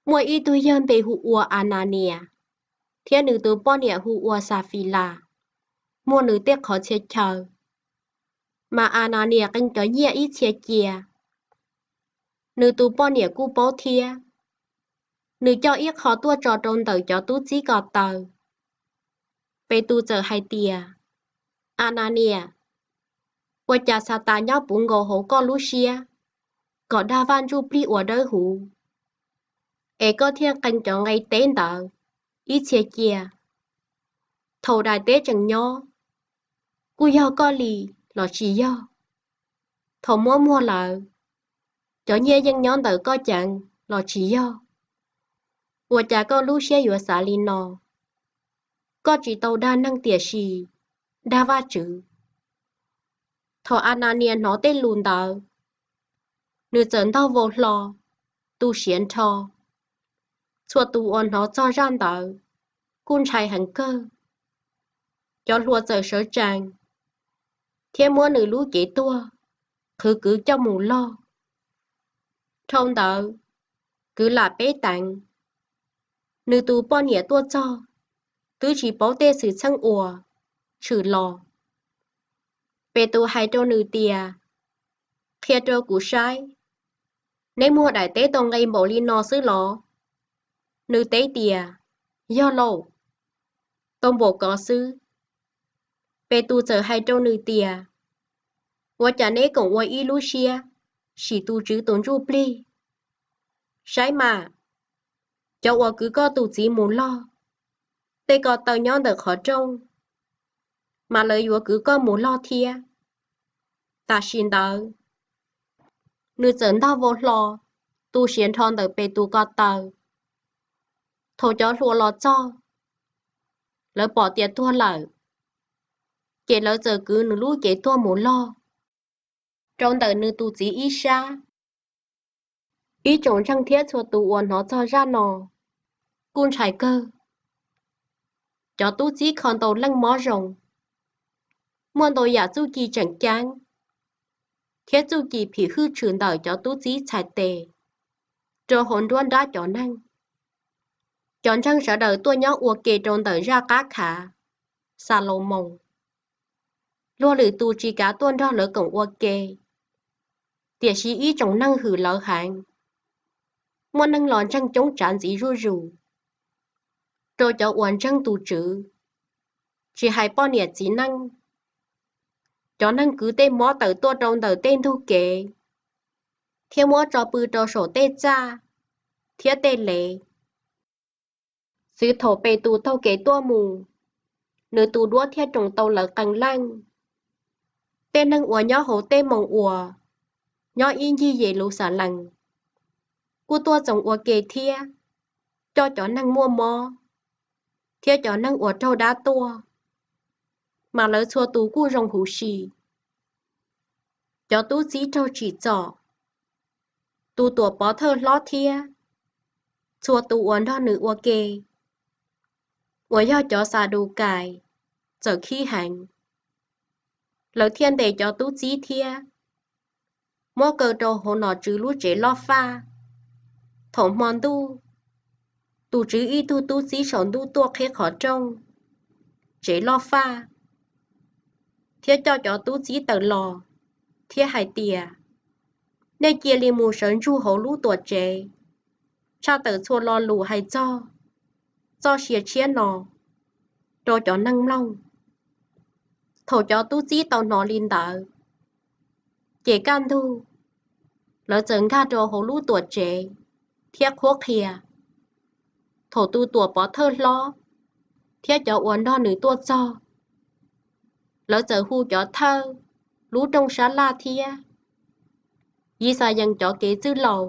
Muaj ib tug yawg npe hu ua Ananias, thiab nws tus poj niam hu ua Xafilas, muag nws tej qhov txhia chaw. Mas Ananias qee cov nyiaj ib txhia cia, nws tus poj niam kuj paub thiab. Nws coj ib qho tuaj tso rau ntawm cov tub txib ko taw. Petus txawm hais tias, Ananias, ua cas Xatas nyob puv nkaus hauv koj lub siab kom dag Vaj Ntsujplig uas dawb huv, es koj thiaj qee cov nqe teb ntawd ib txhia cia? Thaum daim teb tseem nyob, kuj yog koj li los tsis yog? Thaum muab muag lawm, cov nyiaj yeej nyob ntawm koj ceev los tsis yog? Ua cas koj lub siab yuav xav li no? Koj tsis tau dag neeg tiam sis dag Vajtswv. Thaum Ananias hnov tej lus ntawd, nws txawm ntaug vau hlo, tu siav nrho. Txhua tus uas hnov txog zaj ntawd kuj ntshai heev kawg. Cov hluas txawm sawv tsees thiab muab nws lub cev tuag qhwv kwv coj mus loj. Dhau ntawd, kwv lam peb teev, nws tus poj niam tuaj txog, twb tsis paub tej xwm txheej uas tshwm los. Petus hais rau nws tias, Qhia rau kuv saib, neb muag daim teb tau nqi npaum li no xwb los? Nws teb tias, Yog lauj, tau npaum kov xwb. Petus txawm hais rau nws tias, Ua cas neb koom ua ib lub siab sim tus Tswv tus Ntsujplig? Saib mas, cov uas kwv koj tus txiv mus log, tej ko taw nyob ntawm qhov rooj, mas lawv yuav kwv koj mus log thiab. Tam sim ntawd, nws txawm ntog vau hlo tu siav nrho ntawm Petus ko taw. Thaum cov hluas los txog, lawv pom tias tuag lawm, ces lawv txawm kwv nws lub cev tuag mus log rau ntawm nws tus txiv ib sab. Ib tsoom ntseeg thiab txhua tus uas hnov txog zaj no kuj ntshai kawg. Cov tub txib kho ntau leej mob zoo, muaj ntau yam txuj ci tseem ceeb thiab txuj ci phim hwj tshwm ntawm cov tub txib txhais tes rau hauv nruab nrab cov neeg. Cov ntseeg sawv daws tuaj nyob ua ke rau ntawm zaj qab khav Xalaumoos. Luag lwm tus tsis kav tuaj nrog lawv koom ua ke, tiam sis ib tsoom neeg hwm lawv heev. Muaj neeg los ntseeg coob tsav ntxiv zuj zus. Rau cov uas ntseeg tus Tswv, tsis hais poj niam txiv neej, cov neeg kwv tej mob tawm tuaj rau ntawm tej ntug kev thiab muab tso pw rau saum tej txaj thiab tej lev. Xwv thaum Petus taug kev tuaj mus, nws tus duab thiaj roos tau lawv qee leej. Tej neeg uas nyob hauv tej moos uas nyob ib ncig Yeluxalees kuj tuaj txoos ua ke thiab coj cov neeg muaj mob thiab cov neeg uas raug dab tuaj, mas lawv txhua tus kuj zoo huv si. Cov tub txib raug tsim txom, tus tuam pov thawj hlob thiab txhua tus uas nrog nws ua ke, uas yog cov Xadukais, txawm khib heev. Lawv thiaj ntes cov tub txib thiab muab kaw rau hauv nom tswv lub tsev loj faj. Thaum hmo ntuj, tus Tswv ib tug tub txib saum ntuj tuaj qhib qhov rooj tsev loj faj thiab coj cov tub txib tawm los thiab hais tias, Nej cia li mus sawv ntsug hauv lub tuam tsev, tshaj tawm txhua lo lus hais txog txoj sia tshiab no rau cov neeg mloog. Thaum cov tub txib tau hnov li ntawd, ces kaj ntug lawv txawm nkag rau hauv lub tuam tsev thiab qhuab qhia. Thaum tus tuam pov thawj hlob thiab cov uas nrog nws tuaj txog, lawv txawm hu cov thawj lub rooj sab laj thiab Yixalayees cov kev txwj laus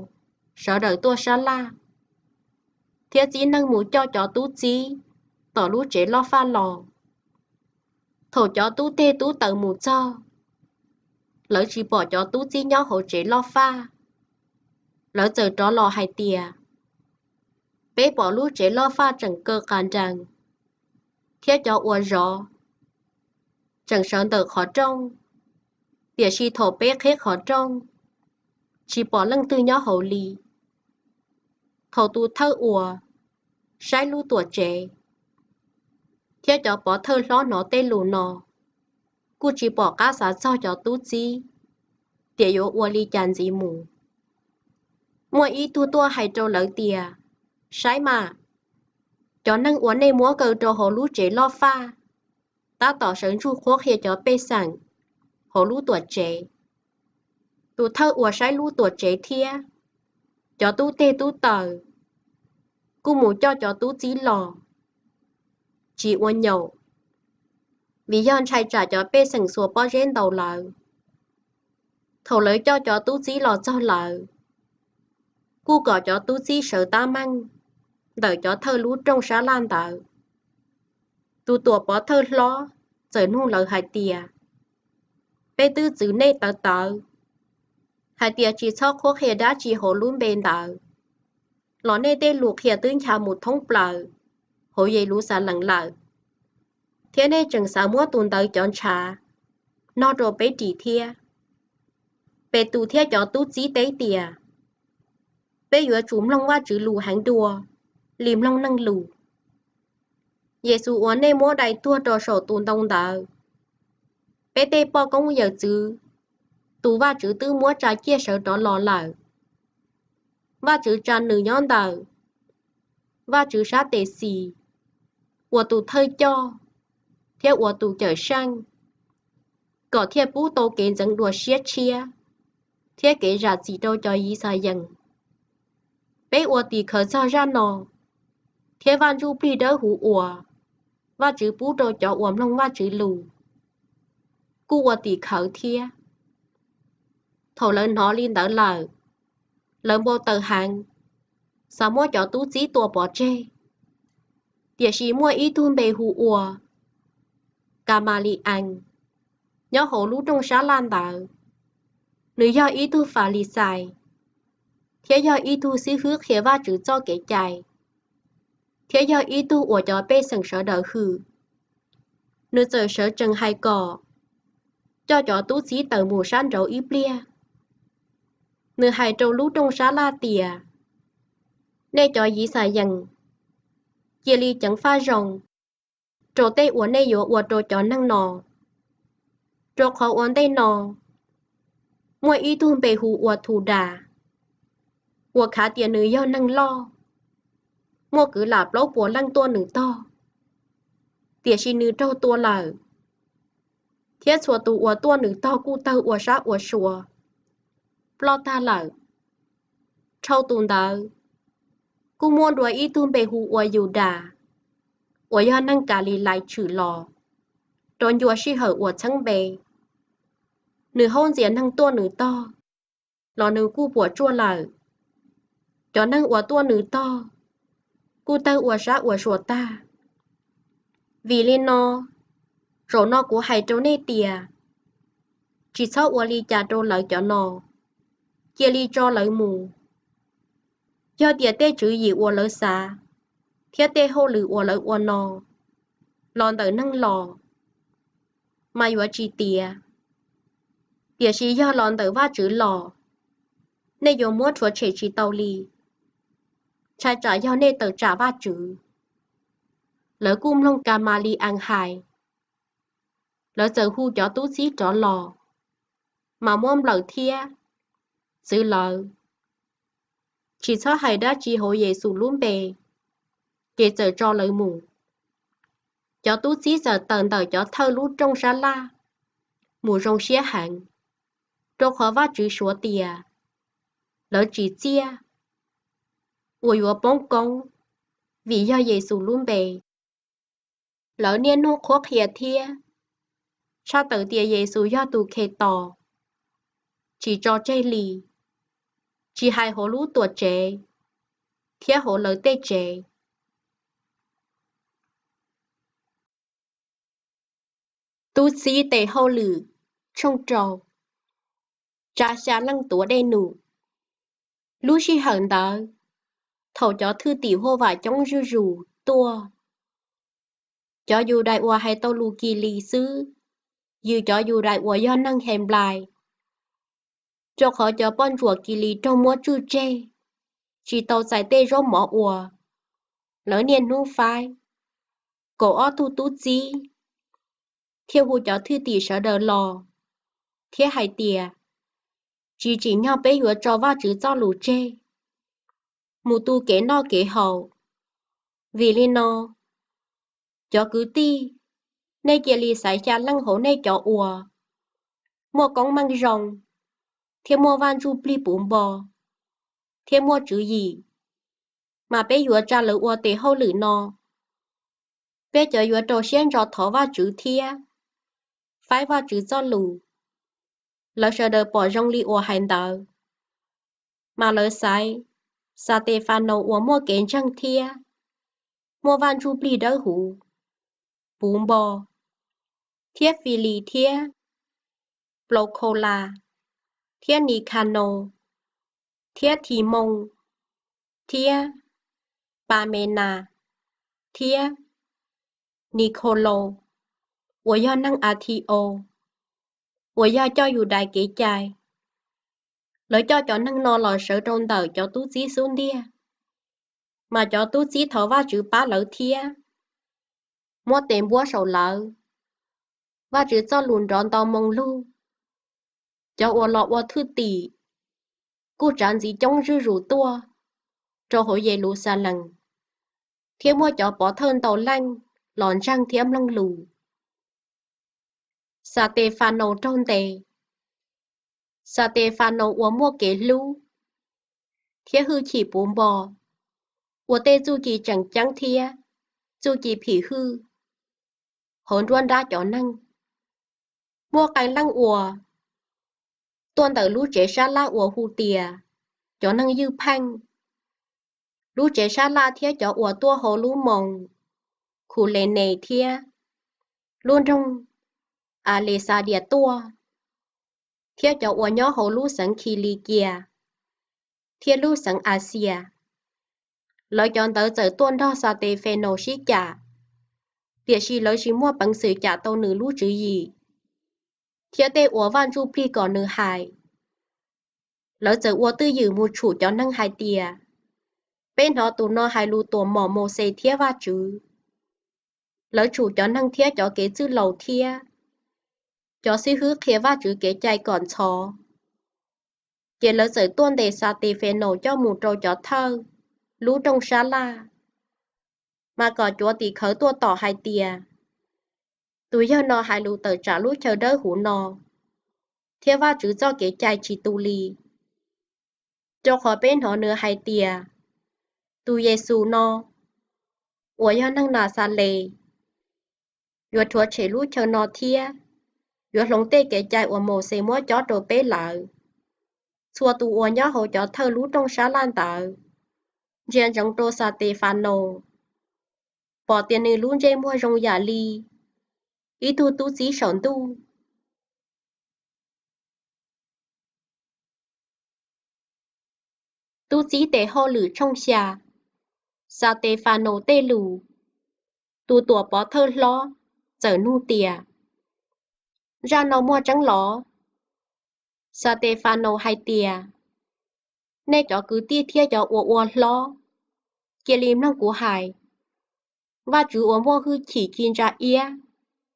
sawv daws tuaj sab laj, thiab txib neeg mus coj cov tub txib tom lub tsev loj faj los. Thaum cov tub teg tub taws mus txog, lawv tsis pom cov tub txib nyob hauv tsev loj faj. Lawv txawm rov los hais tias, Peb pom lub tsev loj faj tseem kaw qas nrees, thiab cov uas zov tseem sawv ntawm qhov rooj, tiam sis thaum peb qhib qhov rooj, tsis pom leej twg nyob hauv li. Thaum tus thawj uas saib lub tuam tsev thiab cov pov thawj hlob hnov tej lus no, kuj tsis pom qab xav txog cov tub txib tias yuav ua li cas ntxiv mus. Muaj ib tug tuaj hais rau lawv tias, Saib mas, cov neeg uas nej muab kaw rau hauv lub tsev loj faj tab tom sawv ntsug qhuab qhia cov pej xeem hauv lub tuam tsev. Tus thawj uas saib lub tuam tsev thiab cov tub teg tub taws kuj mus coj cov tub txib los, tsis ua nyaum, vim yog ntshai tsam cov pej xeem xuas pob zeb ntaus lawv. Thaum lawv coj cov tub txib los txog lawm, kuj kom cov tub txib sawv tab meeg ntawm cov thawj lub rooj sab laj ntawd. Tus tuam pov thawj hlob txawm nug lawv hais tias, Peb twb txwv nej tawv tawv hais tias tsis txhob qhuab qhia dab tsi hauv lub npe ntawd, los nej tej lus qhia twb ncha mus thoob plaws hauv Yeluxalees lawm, thiab nej tseem xav muab tus ntawd cov ntshav no rau peb ris thiab. Petus thiab cov tub txib teb tias, Peb yuav tsum mloog Vajtswv lus heev dua li mloog neeg lus. Yexus uas nej muab dai tuag rau saum tus ntoo ntawd, peb tej poj koob yawm txwv, tus Vajtswv twb muab tsa ciaj sawv rov los lawm. Vajtswv tsa nws nyob ntawm Vajtswv sab tes xis, ua tus thawj coj thiab ua tus cawm seej, kom thiaj pub tau kev ntxeev dua siab tshiab thiab kev zam txim rau cov Yixalayees. Peb ua tim khawv txog zaj no thiab Vaj Ntsujplig Dawbhuv uas Vajtswv pub rau cov uas mloog Vajtswv lus kuj ua tim khawv thiab. Thaum lawv hnov li ntawd lawm, lawv npau taws heev, xav muab cov tub txib tua pov tseg. Tiam sis muaj ib tug npe hu ua Kamaliees nyob hauv lub rooj sab laj ntawd. Nws yog ib tug Falixais thiab yog ib tug xib hwb qhia Vajtswv txoj kev cai, thiab yog ib tug uas cov pej xeem sawv daws hwm. Nws txawm sawv tsees hais kom coj cov tub txib tawm mus sab nraud ib pliag. Nws hais rau lub rooj sab laj tias, Nej cov Yixalayees, cia li ceev faj zoo rau tej uas nej yuav ua rau cov neeg no, rau qhov ua ntej no muaj ib tug npe hu ua Thudas, uas khav tias nws yog neeg loj, muaj kwv lam plaub puas leej tuaj nws tog, tiam sis nws raug tua lawm, thiab txhua tus uas tuaj nws tog kuj tawg ua sab ua sua, ploj tag lawm. Dhau tus ntawd, kuj muaj dua ib tug npe hu ua Yudas, uas yog neeg Kalilais tshwm los rau ncua sij hawm uas txheeb npe. Nws haub ntxias neeg tuaj nws tog los nws kuj puas tsuaj lawm, cov neeg uas tuaj nws tog kuj tawg ua sab ua sua tag. Vim li no, zaum no kuv hais rau nej tias, tsis txhob ua li cas rau lawv cov no, cia li tso lawv mus. Yog tias tej tswv yim uas lawv xav thiab tej hauj lwm uas lawv ua no los ntawm neeg los, mas yuav tsis tiav, tiam sis yog los ntawm Vajtswv los, nej yuav muab rhuav tshem tsis tau li. Ntshai tsam yog nej tawm tsam Vajtswv. Lawv kuj mloog Kamaliees hais, lawv txawm hu cov tub txib rov los, mas muab nplawm thiab txwv lawv, tsis txhob hais dab tsi hauv Yexus lub npe, ces txawm tso lawv mus. Cov tub txib txawm tawm ntawm cov thawj lub rooj sab laj mus zoo siab heev, rau qhov Vajtswv suav tias lawv tsim txiaj uas yuav poob koob vim yog Yexus lub npe. Lawv niaj hnub qhuab qhia thiab tshaj tawm tias Yexus yog tus Khetos, tsis tso tseg li, tsis hais hauv lub Tuamtsev thiab hauv lawv tej tsev. Tub txib tes hauj lwm, tshooj rau. Tsa xya leej tuav dej num. Lub sij hawm ntawd, thaum cov thwj tim huaj vam coob zuj zus tuaj, cov Yudais uas hais tau lus Kilis xwb yws cov Yudais uas yog neeg Henplais, rau qhov cov poj ntsuam Kilis raug muab tswj tseg, tsis tau txais tej zaub mov uas lawv niaj hnub faib. Kaum ob tug tub txib thiaj hu cov thwj tim sawv daws los thiab hais tias, tsis tsim nyog peb yuav tso Vajtswv txoj lus tseg, mus tu kev noj kev haus. Vim li no, cov kwv tij, nej cia li xaiv xya leej hauv nej cov uas muaj koob meej zoo thiab muaj Vaj Ntsujplig puv npo thiab muaj tswv yim, mas peb yuav tsa lawv ua tes hauj lwm no. Peb cov yuav rau siab ntso thov Vajtswv thiab faib Vajtswv txoj lus. Lawv sawv daws pom zoo li uas hais ntawd, mas lawv xaiv Xatefanaus uas muaj kev ntseeg thiab muaj Vaj Ntsujplig Dawbhuv puv npo, thiab Filis thiab Plaukholas, thiab Nikhanaus, thiab Thimoos, thiab Pamenas, thiab Nikolaus uas yog neeg Athiaus, uas yog coj Yudais kev cai. Lawv coj cov neeg no los sawv rau ntawm cov tub txib xub ntiag, mas cov tub txib thov Vajtswv pab lawv thiab. muab tes npuab saum lawv. Vajtswv Txojlus nrov nto moo lug, cov uas los ua thwj tim kuj tsav ntxiv coob zuj zus tuaj rau hauv Yeluxalees, thiab muaj cov pov thawj ntau leej los ntseeg thiab mloog lus. Xatefanaus raug ntes. Xatefanaus uas muaj kev hlub thiab hwj chim puv npo, ua tej txuj ci tseem ceeb thiab txuj ci phim hwj hauv nruab nrab cov neeg. Muaj qee leej uas tuaj ntawm lub tsev sab laj uas hu tias cov neeg ywj pheej, lub tsev sab laj thiab cov uas tuaj hauv lub moos Kulenes thiab lub nroog Alexandrias tuaj, thiab cov uas nyob hauv lub xeev Khilikias thiab lub xeev Axias. Lawv cov ntawd txawm tuaj nrog Xatefanaus sib cam, tiam sis lawv tsis muaj peev xwm cam tau nws lub tswv yim thiab tej uas Vaj Ntsujplig kom nws hais. Lawv txawm ua twj ywm mus tshum cov neeg hais tias, Peb hnov tus no hais lus tuam mom Mauxes thiab Vajtswv. Lawv tshum cov neeg thiab cov kev txwj laus thiab cov xib hwb qhia Vajtswv kev cai kom ntxhov. Ces lawv txawm tuaj ntes Xatefanaus coj mus rau cov thawj lub rooj sab laj, mas kom cuav tim khawv tuaj tom hais tias, Tus yawg no hais lus tawm tsam lub chaw dawb huv no thiab Vajtswv txoj kev cai tsis tu li, rau qhov peb hnov nws hais tias, Tus Yexus no, uas yog neeg Naxales, yuav rhuav tshem lub chaw no thiab yuav hloov tej kev cai uas Mauxes muab cob rau peb lawm. Txhua tus uas nyob hauv cov thawj lub rooj sab laj ntawd ntsia ntsoov rau Xatefanaus, pom tias nws lub ntsej muag zoo yam li ib tug tub txib saum ntuj. Tub txib tes hauj lwm tshooj xya. Xatefanaus tej lus. Tus tuam pov thawj hlob txawm nug tias, Zaj no muaj tseeb los? Xatefanaus hais tias, Nej cov kwv tij thiab cov uas ua hlob, cia li mloog kuv hais. Vajtswv uas muaj hwj chim ci ntsa iab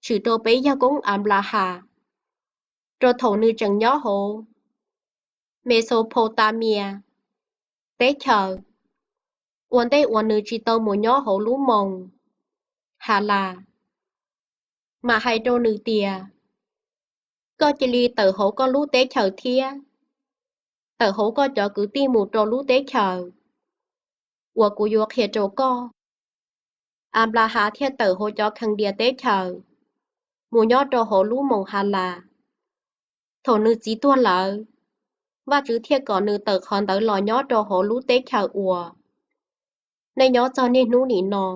tshwm rau peb yawg koob Anplahas rau thaum nws tseem nyob hauv Mexopotamias teb chaws, ua ntej uas nws tsis tau mus nyob hauv lub moos Halas, mas hais rau nws tias, Koj cia li tawm hauv koj lub teb chaws thiab tawm hauv koj cov kwv tij mus rau lub teb chaws uas kuv yuav qhia rau koj. Anplahas thiaj tawm hauv cov Khendias teb chaws mus nyob rau hauv lub moos Halas. Thaum nws txiv tuag lawm, Vajtswv thiaj kom nws tawm qhov ntawd los nyob rau hauv lub teb chaws uas nej nyob txog niaj hnub nim no.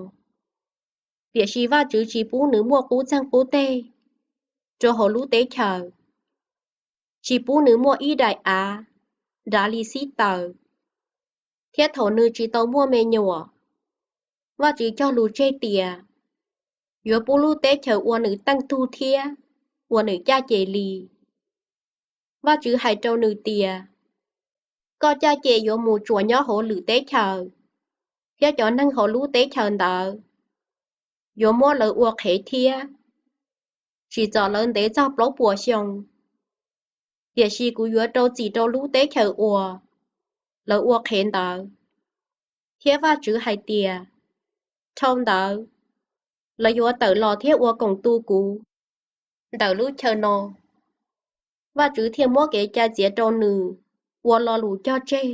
Tiam sis Vajtswv tsis pub nws muaj qub txeeg qub teg rau hauv lub teb chaws, tsis pub nws muaj ib daim av nrad li xib taws, thiab thaum nws tsis tau muaj me nyuam, Vajtswv cog lus tseg tias yuav pub lub teb chaws ua nws teej tug thiab ua nws caj ces li. Vajtswv hais rau nws tias, Koj caj ces yuav mus tsuas nyob hauv lwm teb chaws, thiab cov neeg hauv lub teb chaws ntawd yuav muab lawv ua qhev thiab, tsim txom lawv ntev txog plaub puas xyoo. Tiam sis kuv yuav rau txim rau lub teb chaws uas lawv ua qhev ntawd. Thiab Vajtswv hais tias, Dhau ntawd, lawv yuav tawm los thiab ua koom tu kuv ntawm lub chaw no. Vajtswv thiaj muab kev cai txiav rau nws ua lo lus cog tseg.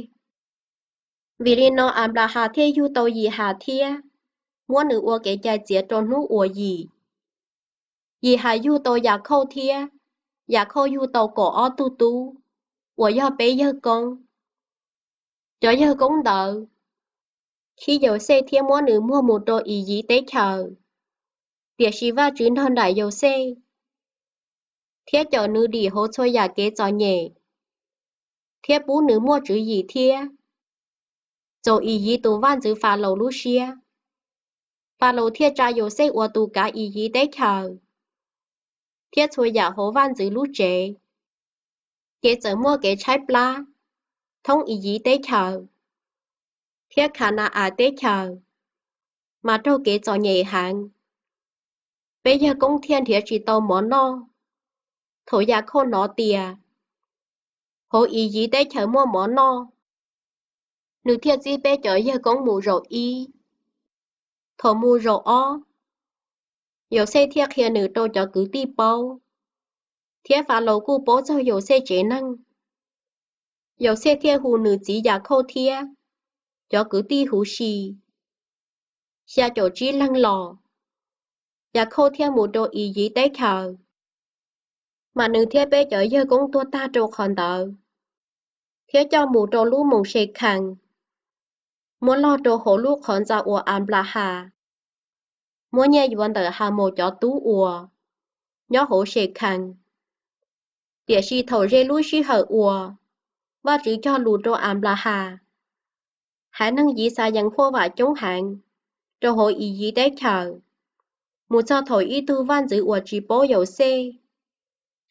Vim li no Anplahas thiaj yug tau Yihas thiab muab nws ua kev cai txiav rau hnub uas yim. Yihas yug tau Yakhauj thiab Yakhauj yug tau kaum ob tug tub uas yog peb yawg koob. Cov yawg koob ntawd khib Yauxej thiab muab nws muag mus rau Iyiv teb chaws. Tiam sis Vajtswv nrog nraim Yauxej thiab cawm nws dim hauv txhua yam kev txom nyem, thiab pub nws muaj tswv yim thiab txaus Iyiv tus vaj ntxwv Falaus lub siab. Falaus thiaj tsa Yauxej ua tus kav Iyiv teb chaws thiab txhua yam hauv vaj ntxwv lub tsev. Ces txawm muaj kev tshaib plab thoob Iyiv teb chaws, thiab Khana-as teb chaws mas raug kev txom nyem heev. peb yawg koob thiaj nrhiav tsis tau mov noj. Thaum Yakhauj hnov tias hauv Iyiv teb chaws muaj mov noj, nws thiaj txib peb cov yawg koob mus zaum ib. Thaum mus zaum ob, Yauxej thiaj qhia nws rau cov kwv tij paub, thiab Falaus kuj paub txog Yauxej tsev neeg. Yauxej thiaj hu nws txiv Yakhauj thiab cov kwv tij huv si, xya caum tsib leeg los. Yakhauj thiaj mus rau Iyiv teb chaws, mas nws thiab peb cov yawg koob tuag tag rau qhov ntawd, thiab coj mus rau lub moos Sekhees, muab log rau hauv lub qhov ntxa uas Anplahas muab nyiaj yuav ntawm Hamaus cov tub uas nyob hauv Sekhees. Tiam sis thaum ze lub sij hawm uas Vajtswv cog lus rau Anplahas, haiv neeg Yixalayees huaj vam coob heev rau hauv Iyiv teb chaws, mus txog thaum ib tug vaj ntxwv uas tsis paub Yauxej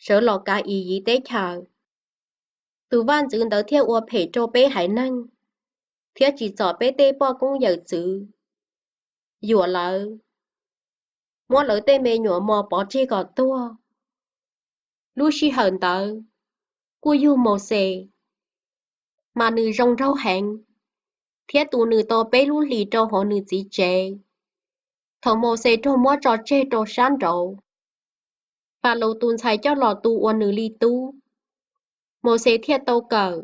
sawv los kav Iyiv teb chaws. Tus vaj ntxwv ntawd thiaj ua phem rau peb haiv neeg, thiab tsim txom peb tej poj koob yawm txwv, yuam lawv, muab lawv tej me nyuam mos pov tseg kom tuag. Lub sij hawm ntawd kuj yug Mauxes, mas nws zoo nraug heev, thiab tu nws tau peb lub hlis rau hauv nws txiv tsev. Thaum Mauxes raug muab tso tseg rau sab nraud, Falaus tus ntxhais coj los tu ua nws li tub, Mauxes thiaj tau kawm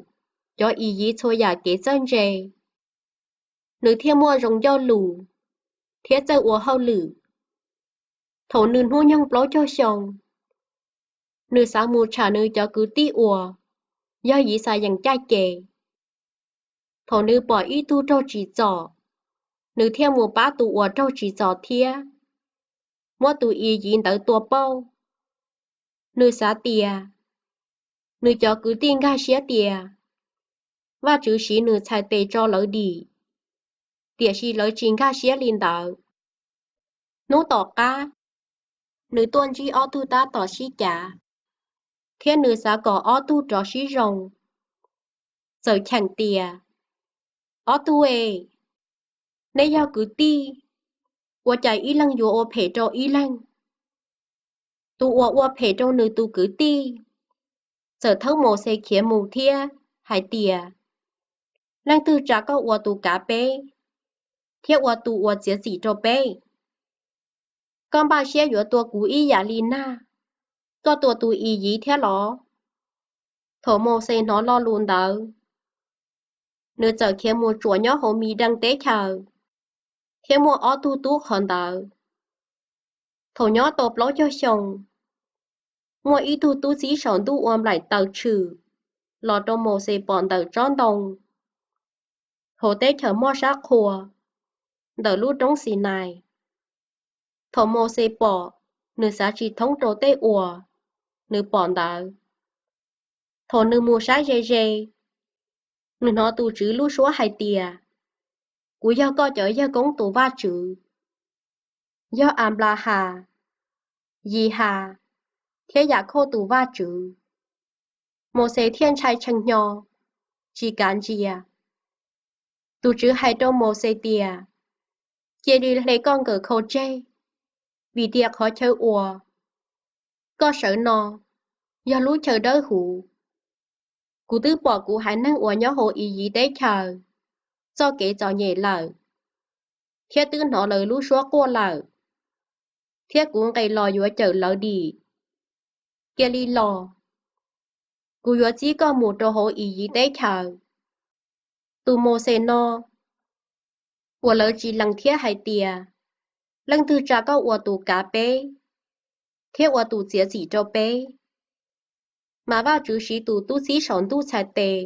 cov Iyiv txhua yam kev txawj ntse, nws thiaj muaj zoo ncauj lus thiab txawj ua hauj lwm. Thaum nws hnub nyoog plaub caug xyoo, nws xav mus tsham nws cov kwv tij uas yog Yixalayees caj ces. Thaum nws pom ib tug raug tsim txom, nws thiaj mus pab tus uas raug tsim txom thiab muab tus Iyiv ntawd tua pauj. Nws xav tias nws cov kwv tij nkag siab tias Vajtswv siv nws txhais tes tso lawv dim, tiam sis lawv tsis nkag siab li ntawd. Hnub tom qab, nws tuaj ntsib ob tug tab tom sib cav, thiab nws xav kom ob tug rov sib zoo. Txawm cheem tias, Ob tug e, neb yog kwv tij, ua cas ib leeg yuav ua phem rau ib leeg? Tus uas ua phem rau nws tus kwv tij txawm thawb Mauxes khiav mus thiab hais tias, Leej twg tsa koj ua tus kav peb thiab ua tus uas txiav txim rau peb? Koj npaj siab yuav tua kuv ib yam li nag koj tua tus Iyiv thiab los? Thaum Mauxes hnov lo lus ntawd, nws txawm khiav mus tsuam nyob hauv Midees teb chaws, thiab muaj ob tug tub qhov ntawd. Thaum nyob tau plaub caug xyoo, muaj ib tug tub txib saum ntuj ua nplaim taws tshwm los rau Mauxes pom ntawm tsob ntoo hauv teb chaws moj sab qhua ntawm lub roob Xinais. Thaum Mauxes pom, nws xav tsis thoob rau tej uas nws pom ntawd. Thaum nws mus saib ze ze, nws hnov tus TSWV lub suab hais tias, Kuv yog koj cov yawg koob tus Vajtswv, yog Anplahas, Yihas, thiab Yakhauj tus Vajtswv. Mauxes thiaj ntshai tshee hnyo, tsis kav ntsia. Tus TSWV hais rau Mauxes tias, Cia li hle koj nkawm khau tseg, vim tias qhov chaw uas koj sawv no yog lub chaw dawb huv. Kuv twb pom kuv haiv neeg uas nyob hauv Iyiv teb chaws txoj kev txom nyem lawm, thiab twb hnov lawv lub suab quaj lawm, thiab kuv nqes los yuav cawm lawv dim. Cia li los, kuv yuav txib koj mus rau hauv Iyiv teb chaws. Tus Mauxes no uas lawv tsis lees thiab hais tias, Leej twg tsa koj ua tus kav peb thiab ua tus txiav txim rau peb? Mas Vajtswv siv tus tub txib saum ntuj txhais tes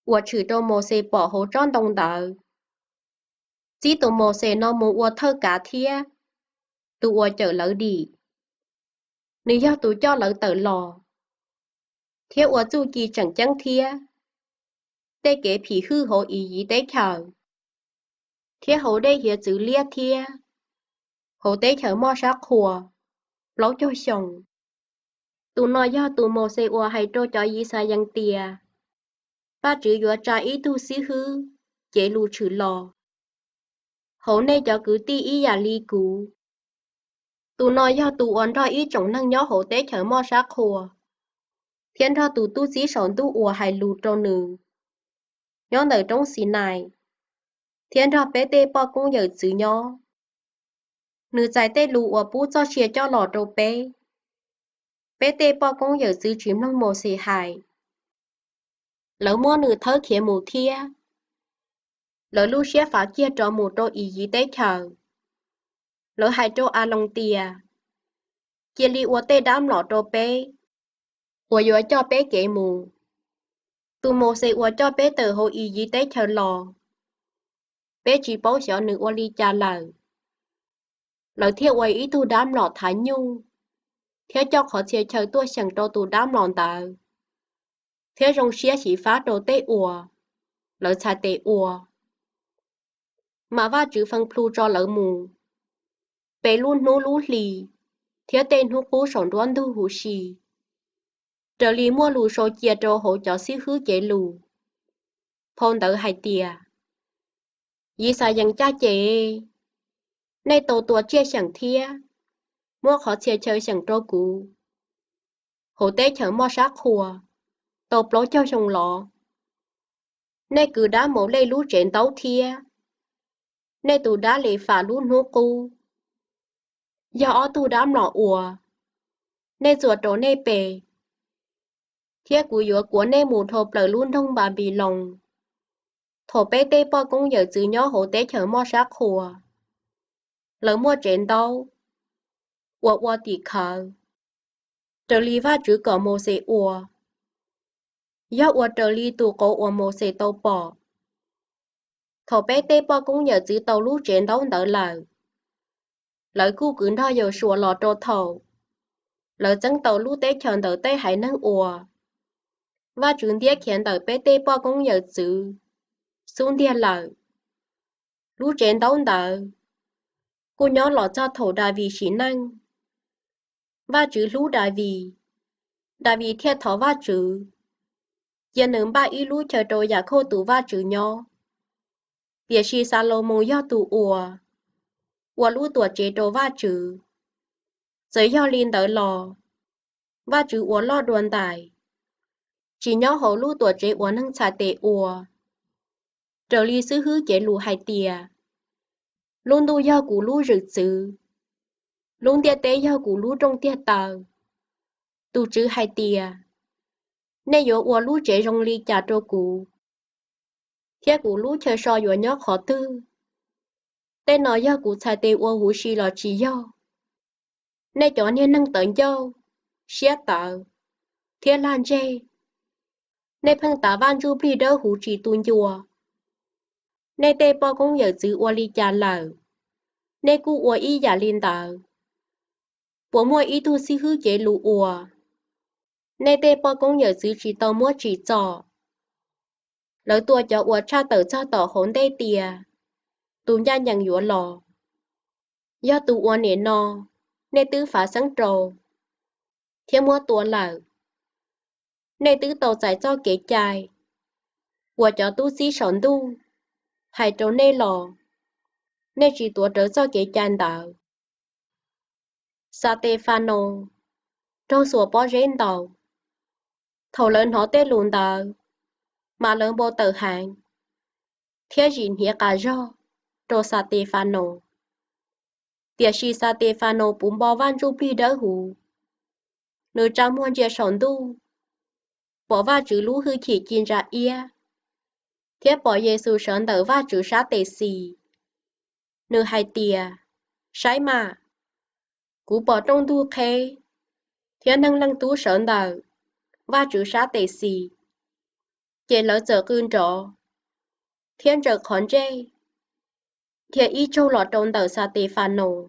uas tshwm rau Mauxes pom hauv tsob ntoo ntawd, txib tus Mauxes no mus ua thawj kav thiab tus uas cawm lawv dim. Nws yog tus coj lawv tawm los, thiab ua txuj ci tseem ceeb thiab tej kev phim hwj hauv Iyiv teb chaws, thiab hauv dej hiav txwv liab thiab hauv teb chaws moj sab qhua plaub caug xyoo. Tus no yog tus Mauxes uas hais rau cov Yixalayees tias, Vajtswv yuav tsa ib tug xib hwb cev lus tshwm los hauv nej cov kwv tij ib yam li kuv. Tus no yog tus uas nrog ib tsoom neeg nyob hauv teb chaws moj sab qhua thiab nrog tus tub txib saum ntuj uas hais lus rau nws nyob ntawm roob Xinais, thiab nrog peb tej poj koob yawm txwv nyob. Nws txais tej lus uas pub txoj sia coj los rau peb. Peb tej poj koob yawm txwv tsis mloog Mauxes hais, lawv muab nws thawb khiav mus thiab. Lawv lub siab fav kiag rov mus rau Iyiv teb chaws. Lawv hais rau Aloos tias, Cia li ua tej dab mlom rau peb uas yuav coj peb kev mus. Tus Mauxes uas coj peb tawm hauv Iyiv teb chaws los, peb tsis paub xyov nws ua li cas lawm. Lawv thiaj ua ib tug dab mlom thav nyuj thiab coj qhov txhia chaw tuaj xyeem rau tus dab mlom ntawd, thiab zoo siab xyiv fab rau tej uas lawv txhais tes ua. Mas Vajtswv fee plhu tso lawv mus, pe lub hnub lub hli thiab tej hnub qub saum nruab ntug huv si, raws li muaj lus sau cia rau hauv cov xib hwb cev lus phau ntawv hais tias, Yixalayees caj ces, nej tau tua tsiaj xyeem thiab muab qhov txhia chaw xyeem rau kuv hauv teb chaws moj sab qhua tau plaub caug xyoo los. Nej kwv dab Maulej lub tsev ntaub thiab nej tus dab Lefas lub hnub qub, yog ob tug dab mlom uas nej txuas rau nej pe, thiab kuv yuav kuav nej mus dhau plaws lub nroog Npanpiloos. Thaum peb tej poj koob yawm txwv nyob hauv teb chaws moj sab qhua, lawv muaj tsev ntaub uas ua tim khawv raws li Vajtswv kom Mauxes ua, yog ua raws li tus qauv uas Mauxes tau pom. Thaum peb tej poj koob yawm txwv tau lub tsev ntaub ntawd lawm, lawv kuj kwv nrog Yausuas los rau thaum lawv txeeb tau lub teb chaws ntawm tej haiv neeg uas Vajtswv ntiab khiav ntawm peb tej poj koob yawm txwv xub ntiag lawm. Lub tsev ntaub ntawd kuj nyob los txog thaum Daviv sim neej. Vajtswv hlub Daviv, Daviv thiaj thov Vajtswv cia nws npaj ib lub chaw rau Yakhauj tus Vajtswv nyob. Tiam sis Xalumoos yog tus uas ua lub Tuamtsev rau Vajtswv. Txawm yog li ntawd los, Vajtswv ua loj dua ntais, tsis nyob hauv lub Tuamtsev uas neeg txhais tes ua. Raws li xib hwb cev lus hais tias, Lub ntuj yog kuv lub zwm txwv, lub ntiaj teb yog kuv lub rooj tiag taw. Tus Tswv hais tias, Nej yuav ua lub tsev zoo li cas rau kuv, thiab kuv lub chaw so yuav nyob qhov twg? Tej no yog kuv txhais tes ua huv si los tsis yog? Nej cov niag neeg tawv ncauj, siab tawv, thiab lag ntseg, nej pheej tav Vaj Ntsujplig Dawbhuv tsis tu ncua. Nej tej poj koob yawm txwv ua li cas lawm, nej kuj ua ib yam li ntawd. Puas muaj ib tug xib hwb cev lus uas nej tej poj koob yawm txwv tsis tau muab tsim txom? Lawv tua cov uas tshaj tawm txog tom hauv ntej tias tus ncaj ncees yuav los. Yog tus uas nim no nej twb fav xeeb rau thiab muab tua lawm, nej twb tau txais txoj kev cai uas cov tub txib saum ntuj hais rau nej los nej tsis tuav rawv txoj kev cai ntawd. Xatefanaus raug xuas pob zeb ntaus. Thaum lawv hnov tej lus ntawd, mas lawv npau taws heev thiab zim hniav qas zog rau Xatefanaus. Tiam sis Xatefanaus puv npo Vaj Ntsujplig Dawbhuv, nws tsa muag ntsia saum ntuj, pom Vajtswv lub hwj chim ci ntsa iab, thiab pom Yexus sawv ntawm Vajtswv sab tes xis. Nws hais tias, Saib mas, kuv pom rooj ntug qheb thiab Neeg Leej Tub sawv ntawm Vajtswv sab tes xis. Ces lawv txawm qw nrov thiab ntsaws qhov ntsej, dhia ib tsaug los rau ntawm Xatefanaus.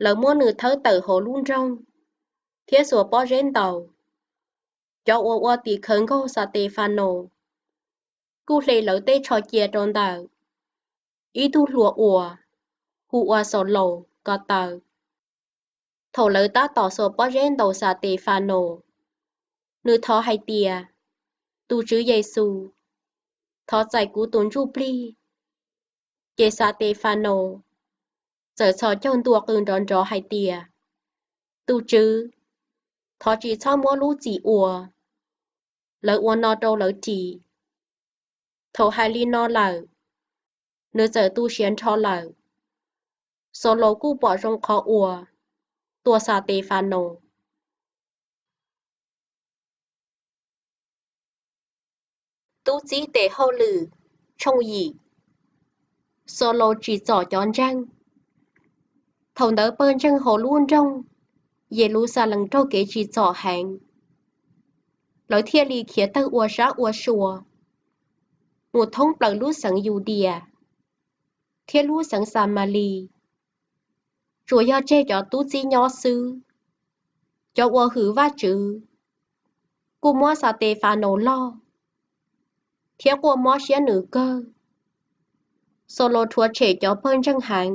Lawv muab nws thawb tawm hauv lub nroog thiab xuas pob zeb ntaus. Cov uas ua tim khawv nkaug Xatefanaus kuj hle lawv tej tsho cia rau ntawm ib tug hluas uas hu ua Xaulaus ko taw. Thaum lawv tab tom xuas pob zeb ntaus Xatefanaus, nws thov hais tias, Tus Tswv Yexus, thov txais kuv tus ntsuj plig. Ces Xatefanaus txawm txhos caug ntua qw nrov nrov hais tias, Tus Tswv, thov tsis txhob muab lub txim ua! Lawv ua no rau lawv ris. Thaum hais li no lawm, nws txawm tu siav nrho lawm. Xaulaus kuj pom zoo qhov uas tua Xatefanaus. Tub txib tes hauj lwm, tshooj yim. Xaulaus tsim txom cov ntseeg. Thaum ntawd pawg ntseeg hauv lub nroog Yeluxalees raug kev tsim txom heev, lawv thiaj li khiav tawg ua sab ua sua mus thoob plaws lub xeev Yudias thiab lub xeev Xamalis, tsuas yog tseg cov tub txib nyob xwb. Cov uas hwm Vajtswv kuj muab Xatefanaus log thiab quaj mob siab nws kawg. Xaulaus rhuav tshem cov pawg ntseeg heev,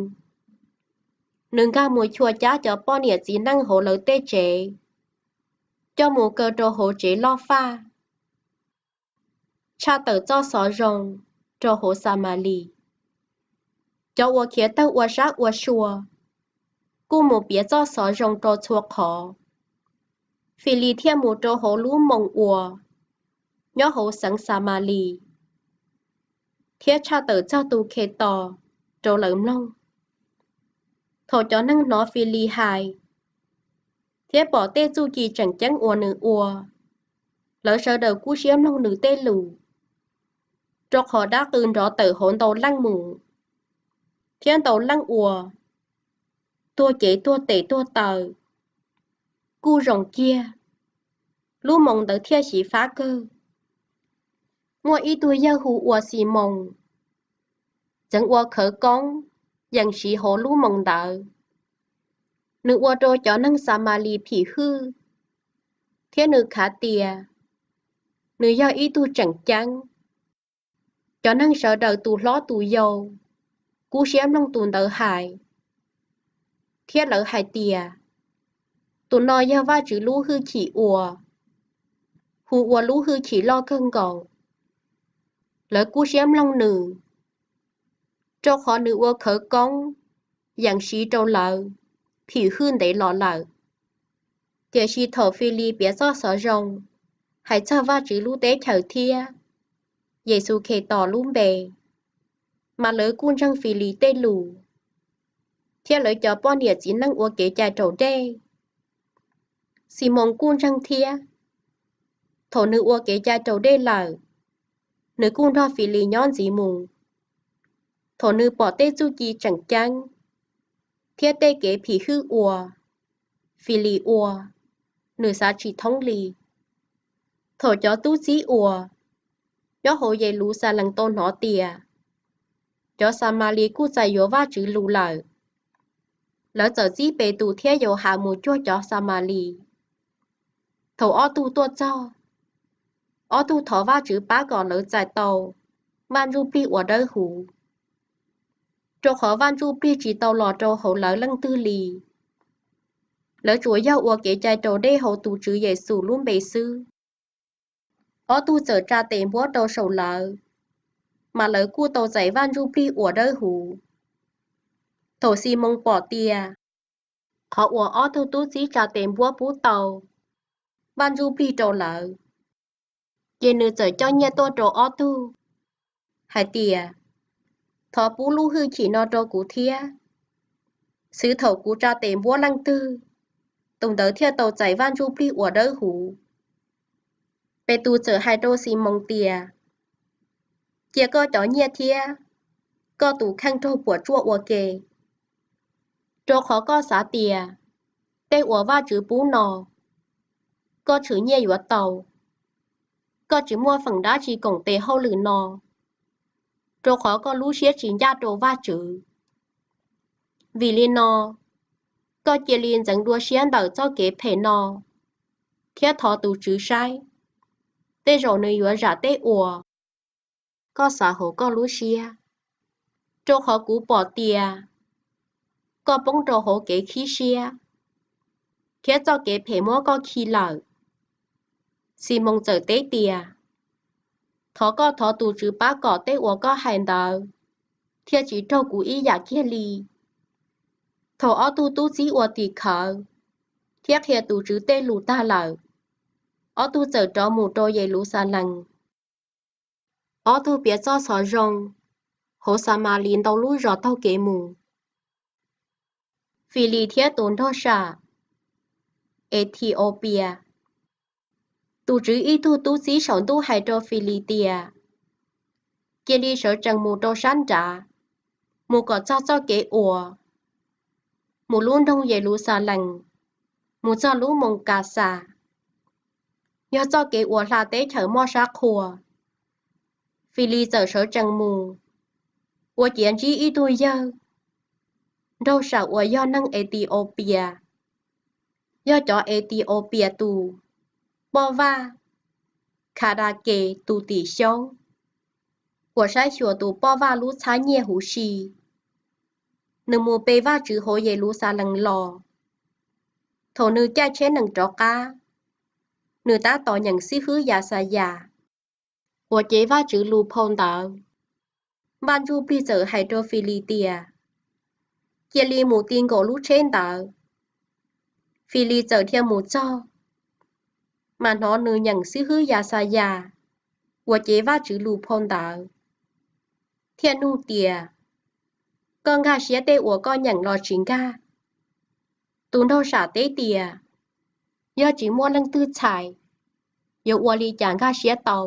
nws nkag mus chua cab cov poj niam txiv neej hauv lawv tej tsev coj mus kaw rau hauv tsev loj faj, tshaj tawm txoj xov zoo rau hauv Xamalis. Cov uas khiav tawg ua sab ua sua kuj mus piav txoj xov zoo rau txhua qhov. Filis thiaj mus rau hauv lub moos uas nyob hauv xeev Xamalis thiab tshaj tawm txog tus Khetos rau lawv mloog. Thaum cov neeg hnov Filis hais thiab pom tej txuj ci tseem ceeb uas nws ua, lawv sawv daws kub siab mloog nws tej lus, rau qhov dab qw nrov tawm hauv ntau leej mus, thiab ntau leej uas tuag cev tuag tes tuag taw kuj zoo kiag. Lub moos ntawd thiaj xyiv fab kawg. Muaj ib tug yawg hu ua Ximoos, txeev ua khawv koob yees siv hauv lub moos ntawd. Nws ua rau cov neeg Xamalis phim hwj, thiab nws khav tias nws yog ib tug tseem ceeb. Cov neeg sawv daws tus hlob tus yau kub siab mloog tus ntawd hais, thiab lawv hais tias, Tus no yog Vajtswv lub hwj chim uas hu ua lub hwj chim loj kawg nkaus. Lawv kub siab mloog nws, rau qhov nws ua khawv koob yees siv rau lawv phim hwj ntev los lawm. Tiam sis thaum Filis piav txoj xov zoo hais txog Vajtswv lub teb chaws thiab Yexus Khetos lub npe, mas lawv kuj ntseeg Filis tej lus, thiab lawv cov poj niam txiv neej ua kev cai raus dej. Ximoos kuj ntseeg thiab. Thaum nws ua kev cai raus dej lawm, nws kuj nrog Filis nyob ntxiv mus. Thaum nws pom tej txuj ci tseem ceeb thiab tej kev phim hwj uas Filis ua, nws xav tsis thoob li. Thaum cov tub txib uas nyob hauv Yeluxalees tau hnov tias cov Xamalis kuj txais yuav Vajtswv lus lawm, lawv txawm txib Petus thiab Yauhas mus cuag cov Xamalis. Thaum ob tug tuaj txog, ob tug thov Vajtswv pab kom lawv txais tau Vaj Ntsujplig uas Dawbhuv, rau qhov Vaj Ntsujplig tsis tau los rau hauv lawv leej twg li. Lawv tsuas yog ua kev cai raus dej hauv tus Tswv Yexus lub npe xwb. Ob tug txawm tsa tes npuab rau saum lawv, mas lawv kuj tau txais Vaj Ntsujplig uas Dawbhuv. Thaum Ximoos pom tias qhov uas ob tug tub txib tsa tes npuab pub tau Vaj Ntsujplig rau lawv, ces nws txawm coj nyiaj tuaj rau ob tug, hais tias, Thov pub lub hwj chim no rau kuv thiab, xwv thaum kuv tsa tes npuab leej twg, tus ntawd thiaj tau txais Vaj Ntsujplig uas Dawbhuv. Petus txawm hais rau Ximoos tias, Cia koj cov nyiaj thiab koj tus kheej raug puas tsuaj ua ke, rau qhov koj xav tias tej uas Vajtswv pub no koj tshwm nyiaj yuav tau. Koj tsis muaj feem dab tsi koom tes hauj lwm no, rau qhov koj lub siab tsis ncaj rau Vajtswv. Vim li no, koj cia li ntxeev dua siab ntawm txoj kev phem no thiab thov tus Tswv saib, tej zaum nws yuav zam tej uas koj xav hauv koj lub siab, rau qhov kuv pom tias koj poob rau hauv kev khib siab, thiab txoj kev phem muab koj khi lawm. Ximoos txawm teb tias, Thov koj thov tus Tswv pab kom tej uas koj hais ntawd thiaj tsis raug kuv ib yam kiag li. Thaum ob tug tub txib ua tim khawv thiab qhia tus Tswv tej lus tag lawm, ob tug txawm rov mus rau Yeluxalees. Ob tug piav txoj xov zoo hauv Xamalis ntau lub zos taug kev mus. Filis thiab tus nraug sam Ethiopia. Tus Tswv ib tug tub txib saum ntuj hais rau Filis tias, cia li sawv tsees mus rau sab nrad, mus kom txog txoj kev uas mus lub nroog Yeluxalees mus txog lub moos Kaxas, yog txoj kev uas hla teb chaws moj sab qhua. Filis txawm sawv tsees mus, ua ciav ntsib ib tug yawg nraug sam uas yog neeg Ethiopia, yog cov Ethiopia tus poj vaj Khadakes tus tim xyoob, uas saib xyuas tus poj vaj lub txhab nyiaj huv si. Nws mus pe Vajtswv hauv Yeluxalees los. Thaum nws caij tsheb nees rov qab, nws tab tom nyeem xib hwb Yaxayas uas cev Vajtswv lus phau ntawv. Vaj Ntsujplig txawm hais rau Filis tias, cia li mus ti nkaus lub tsheb ntawd. Filis txawm dhia mus txog, mas hnov nws nyeem xib hwb Yaxayas uas cev Vajtswv lus phau ntawv, thiaj nug tias, koj nkag siab tej uas koj nyeem los tsis nkag? Tus nraug sam teb tias, yog tsis muaj leej twg txhais, yuav ua li cas nkag siab tau?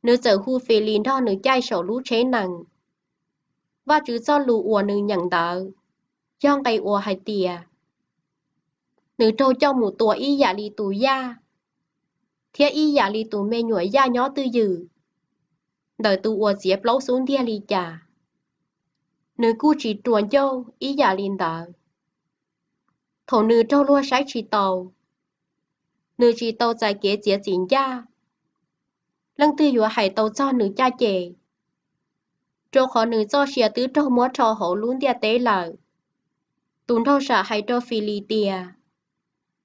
Nws txawm hu Filis nrog nws caij saum lub tsheb nees. Vajtswv txoj lus uas nws nyeem ntawd yog nqe uas hais tias, nws raug coj mus tua ib yam li tus yaj, thiab ib yam li tus me nyuam yaj nyob twj ywm ntawm tus uas txiav plaub xub ntiag li cas, nws kuj tsis ruas ncauj ib yam li ntawd. Thaum nws raug luag saib tsis taus, nws tsis tau txais kev txiav txim ncaj. Leej twg yuav hais tau txog nws caj ces? Rau qhov nws txoj sia twb raug muab rho hauv lub ntiaj teb lawm. Tus nraug sam hais rau Filis tias,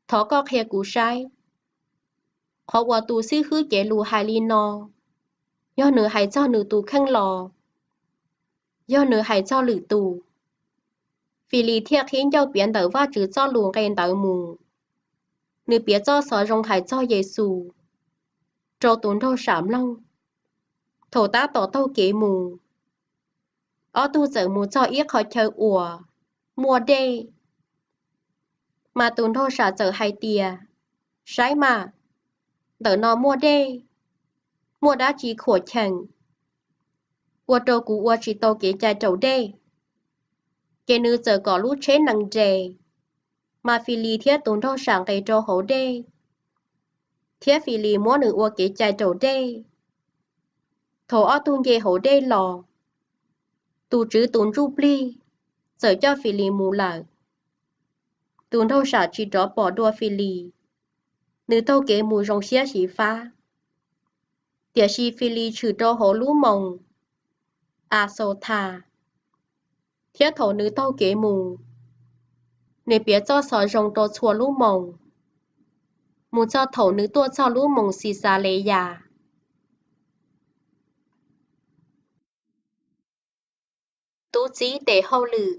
thov koj qhia kuv saib, qhov uas tus xib hwb cev lus hais li no, yog nws hais txog nws tus kheej los yog nws hais txog lwm tus? Filis thiaj qhib ncauj piav ntawm Vajtswv txoj lus nqe ntawd mus. Nws piav txoj xov zoo hais txog Yexus rau tus nraug sam mloog. Thaum tab tom taug kev mus, ob tug txawm mus txog ib qhov chaw uas muaj dej. Mas tus nraug sam txawm hais tias, saib mas, ntawm no muaj dej, muaj dab tsi khuam cheem, ua rau kuv ua tsis tau kev cai raus dej. Ces nws txawm kom lub tsheb nees nres, mas Filis thiab tus nraug sam nqes rau hauv dej, thiab Filis muab nws ua kev cai raus dej. Thaum ob tug nce hauv dej los, tus Tswv tus Ntsujplig txawm coj Filis mus lawm. Tus nraug sam tsis rov pom dua Filis, nws taug kev mus zoo siab xyiv fab. Tiam sis Filis tshwm rau hauv lub moos Axothas, thiab thaum nws taug kev mus, nws piav txoj xov zoo rau txhua lub moos, mus txog thaum nws tuaj txog lub moos Xixaleyas. Tub txib tes hauj lwm.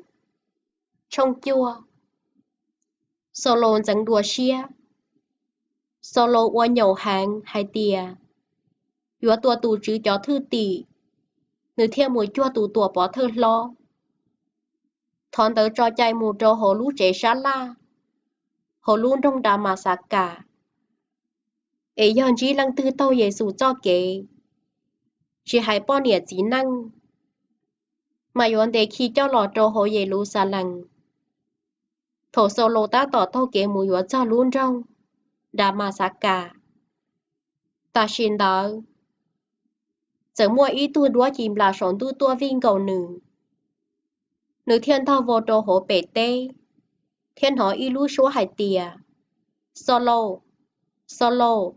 Tshooj cuaj. Xaulaus ntxeev dua siab. Xaulaus ua nyaum heev hais tias yuav tua tus Tswv cov thwj tim, nws thiaj mus cuag tus tuam pov thawj hlob. Thov ntawd tso cai mus rau hauv lub tsev sab laj hauv lub nroog Damaxakas, es yog ntsib leej twg taug Yexus txoj kev, tsis hais poj niam txiv neej, mas yuav ntes khi coj los rau hauv Yeluxalees. Thaum Xaulaus tab tom taug kev mus yuav txog lub nroog Damaxakas, tam sim ntawd txawm muaj ib tug duab ci nplas saum ntuj tuaj vij nkaus nws. Nws thiaj ntog vau rau hauv pem teb, thiab hnov ib lub suab hais tias, Xaulaus, Xaulaus,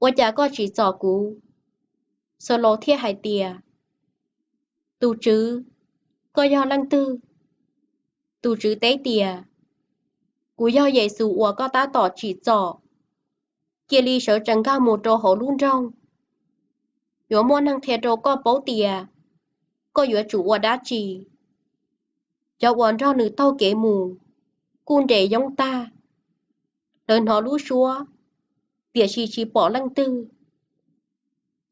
ua cas koj tsim txom kuv? Xaulaus thiaj hais tias, Tus Tswv, koj yog leej twg? Tus Tswv teb tias, Kuv yog Yexus uas koj tab tom tsim txom. Cia li sawv tsees nkag mus rau hauv lub nroog, yuav muaj neeg qhia rau koj paub tias koj yuav tsum ua dab tsi. Cov uas nrog nws taug kev mus kuj nres yoob tag, lawv hnov lub suab, tiam sis tsis pom leej twg.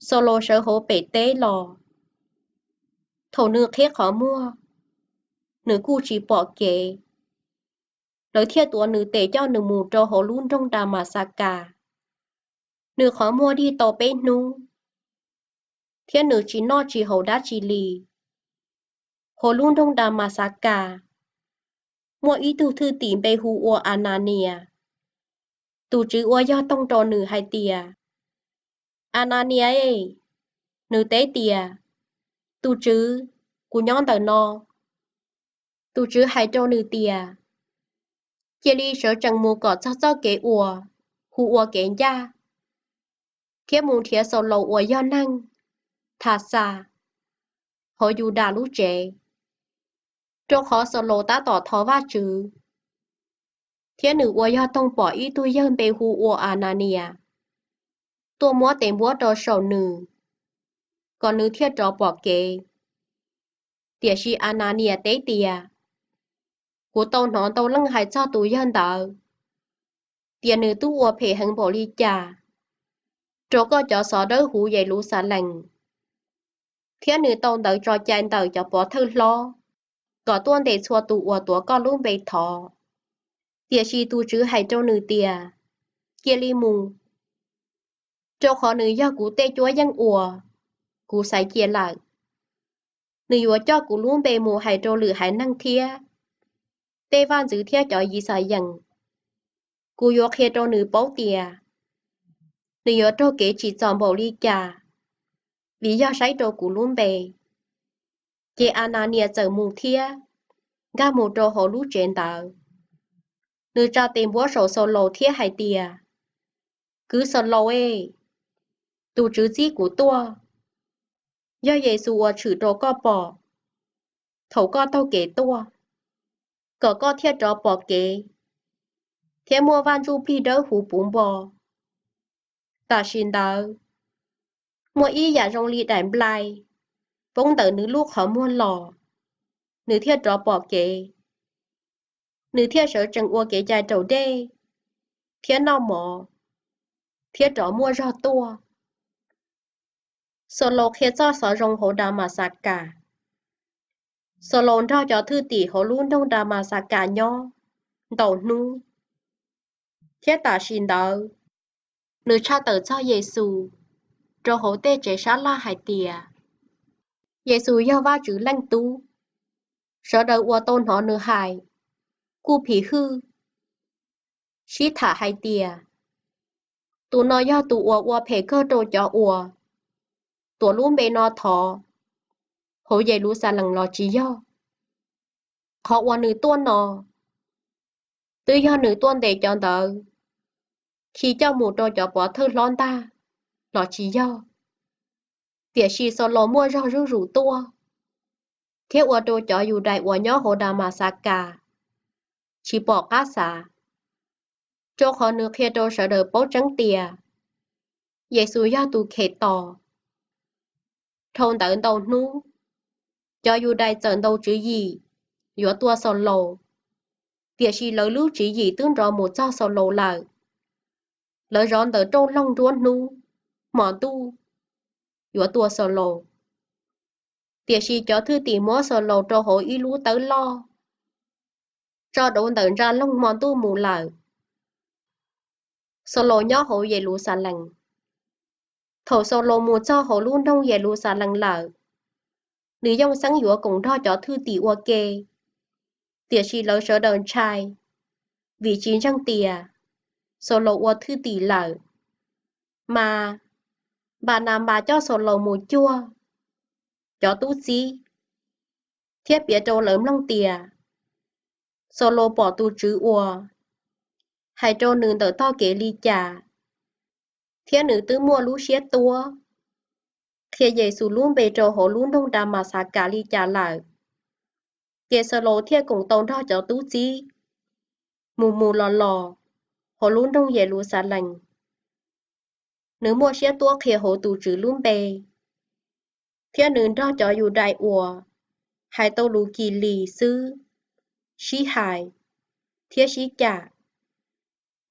Xaulos sawv hauv pem teb los, thaum nws qhib qhov muag, nws kuj tsis pom kev. Lawv thiaj tuav nws tes coj nws mus rau hauv lub nroog Damaxakas. Nws qhov muag dig tau peb hnub, thiab nws tsis noj tsis haus dab tsi li. Hauv lub nroog Damaxakas muaj ib tug thwj tim npe hu ua Ananias. Tus Tswv ua yog toog rau nws hais tias, Ananias e! Nws teb tias, Tus Tswv, kuv nyob ntawm no. Tus Tswv hais rau nws tias, Cia li sawv tsees mus kom txog txoj kev uas hu ua Kev Ncaj, thiab mus nrhiav Xaulaus uas yog neeg Thaxas hauv Yudas lub tsev, rau qhov Xaulaus tab tom thov Vajtswv, thiab nws ua yog toog pom ib tug yawg npe hu ua Ananias tuaj muab tes npuab rau saum nws, kom nws thiaj rov pom kev. Tiam sis Ananias teb tias, Kuv tau hnov ntau leej hais txog tus yawg ntawd, tias nws twb ua phem heev npaum li cas rau koj cov xov dawb huv Yeluxalees, thiab nws tau ntawv tso cai ntawm cov pov thawj hlob kom tuaj ntes txhua tus uas tuav koj lub npe thov. Tiam sis tus Tswv hais rau nws tias, Cia li mus, rau qhov nws yog kuv tej cuab yeej uas kuv xaiv cia lawm. Nws yuav coj kuv lub npe mus hais rau lwm haiv neeg thiab tej vaj ntxwv thiab cov Yixalayees. Kuv yuav qhia rau nws paub tias nws yuav raug kev tsim txom npaum li cas vim yog saib rau kuv lub npe. Ces Ananias txawm mus thiab nkag mus rau hauv lub tsev ntawd. Nws tsa tes npuab saum Xaulaus thiab hais tias, Kwv Xaulaus e, tus Tswv txib kuv tuaj, yog Yexus uas tshwm rau koj pom thaum koj taug kev tuaj, kom koj thiaj rov pom kev thiab muaj Vaj Ntsujplig Dawbhuv puv npo. Tam sim ntawd, muaj ib yam zoo li daim nplai poob ntawm nws lub qhov muag los, nws thiaj rov pom kev. Nws thiaj sawv tsees ua kev cai raus dej thiab noj mov, thiab rov muaj zog tuaj. Xaulaus qhia txoj xov zoo hauv Damaxakas. Xaulaus nrog cov thwj tim hauv lub nroog Damaxakas nyob ntau hnub, thiab tam sim ntawd nws tshaj tawm txog Yexus rau hauv tej tsev sab laj hais tias, Yexus yog Vajtswv Leej Tub. Sawv daws uas tau hnov nws hais kuj phim hwj, sib tham hais tias, Tus no yog tus uas ua phem kawg rau cov uas tuav lub npe no thov hauv Yeluxalees los tsis yog? Qhov uas nws tuaj no, twb yog nws tuaj ntes cov ntawd khi coj mus rau cov pov thawj hlob ntag los tsis yog? Tiam sis Xaulaus muaj zog zuj zus tuaj, thiab ua rau cov Yudais uas nyob hauv Damaxakas tsis pom qab xav, rau qhov nws qhia rau sawv daws paub tseeb tias Yexus yog tus Khetos. Dhau ntawd ntau hnub, cov Yudais txawm ntaus tswv yim yuav tua Xaulaus, tiam sis lawv lub tswv yim twb nrov mus txog Xaulaus lawm. Lawv zov ntawm rooj loog nruab hnub hmo ntuj yuav tua Xaulaus, tiam sis cov thwj tim muab Xaulaus rau hauv ib lub tawb loj, tso dauv ntawm ntsa loog hmo ntuj mus lawm. Xaulaus nyob hauv Yeluxalees. Thaum Xaulaus mus txog hauv lub nroog Yeluxalees lawm, nws yeej xeeb yuav koom nrog cov thwj tim ua ke, tiam sis lawv sawv daws ntshai, vim tsis ntseeg tias Xaulaus ua thwj tim lawm. Mas, Npananpas coj Xaulaus mus cuag cov tub txib, thiab piav rau lawv mloog tias Xaulaus pom tus Tswv uas hais rau nws ntawm tog kev li cas, thiab nws twb muaj lub siab tuab qhia Yexus lub npe rau hauv lub nroog Damaxakas li cas lawm. Ces Xaulaus thiaj koom tau nrog cov tub txib mus mus los los hauv lub nroog Yeluxalees. Nws muaj siab tuab qhia hauv tus Tswv lub npe, thiab nws nrog cov Yudais uas hais tau lus Kilis xwb sib hais, thiab sib cam,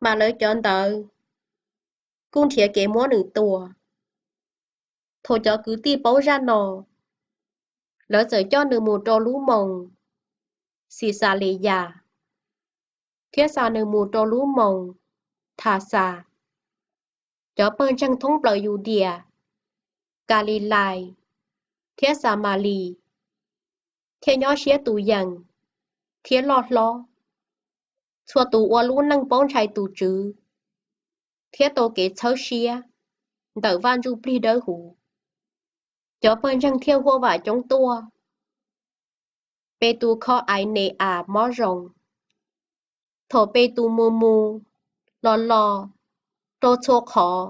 mas lawv cov ntawd kuj nrhiav kev muab nws tua. Thaum cov kwv tij paub zaj no, lawv txawm coj nws mus rau lub moos Xixaleyas, thiab xa nws mus rau lub moos Thas xas. Cov pawg ntseeg thoob plaws Yudias, Kalilais, thiab Xamalis thiaj nyob siab tus yees thiab loj hlob. Txhua tus ua lub neej paub ntshai tus Tswv thiab tau kev txhawb siab ntawm Vaj Ntsujplig Dawbhuv. Cov pawg ntseeg thiaj huaj vam coob tuaj. Petus kho Aine-as mob zoo. Thaum Petus mus mus los los rau txhua qhov,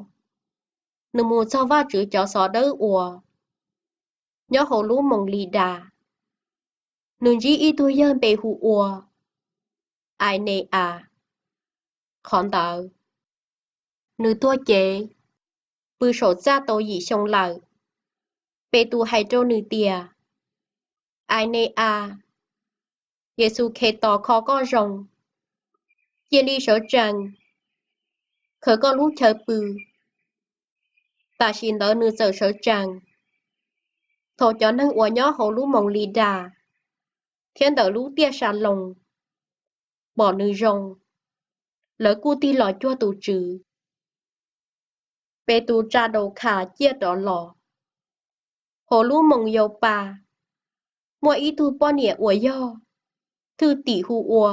nws mus txog Vajtswv cov xov dawb uas nyob hauv lub moos Lidas. Nws ntsib ib tug yawg npe hu ua Aine-as. Qhov ntawd, nws tuag cev pw saum txaj tau yim xyoo lawm. Petus hais rau nws tias, Aine-as, Yexus Khetos kho koj zoo. Cia li sawv tsees, khaws koj lub chaw pw. Tam sim ntawd nws txawm sawv tsees. Thaum cov neeg uas nyob hauv lub moos Lidas thiab ntawm lub tiaj Saloos pom nws zoo, lawv kuj tig los cuag tus Tswv. Petus tsa Daukhas ciaj rov los. Hauv lub moos Yaupas muaj ib tug poj niam uas yog thwj tim hu ua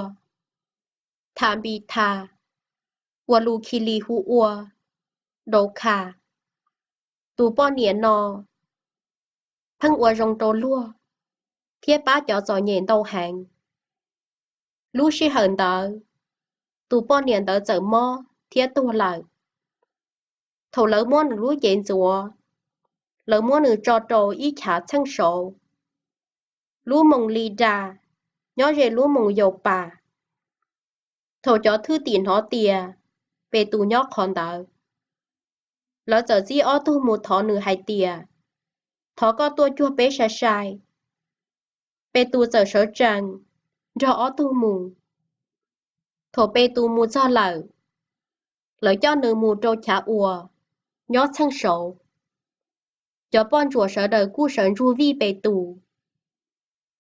Thanpithas, uas lus Khilis hu ua Daukhas. Tus poj niam no pheej ua zoo rau luag thiab pab cov txom nyem ntau heev. Lub sij hawm ntawd, tus poj niam ntawd txawm mob thiab tuag lawm. Thaum lawv muab nws lub cev ntxuav, lawv muab nws tso rau ib chav txheej saud. Lub moos Lidas nyob ze lub moos Yaupas. Thaum cov thwj tim hnov tias Petus nyob qhov ntawd, lawv txawm txib ob tug mus thov nws hais tias, Thov koj tuaj cuag peb sai sai. Petus txawm sawv tsees nrog ob tug mus. Thaum Petus mus txog lawm, lawv coj nws mus rau chav uas nyob txheej saud. Cov poj ntsuam sawv daws kuj sawv ntsug vij Petus,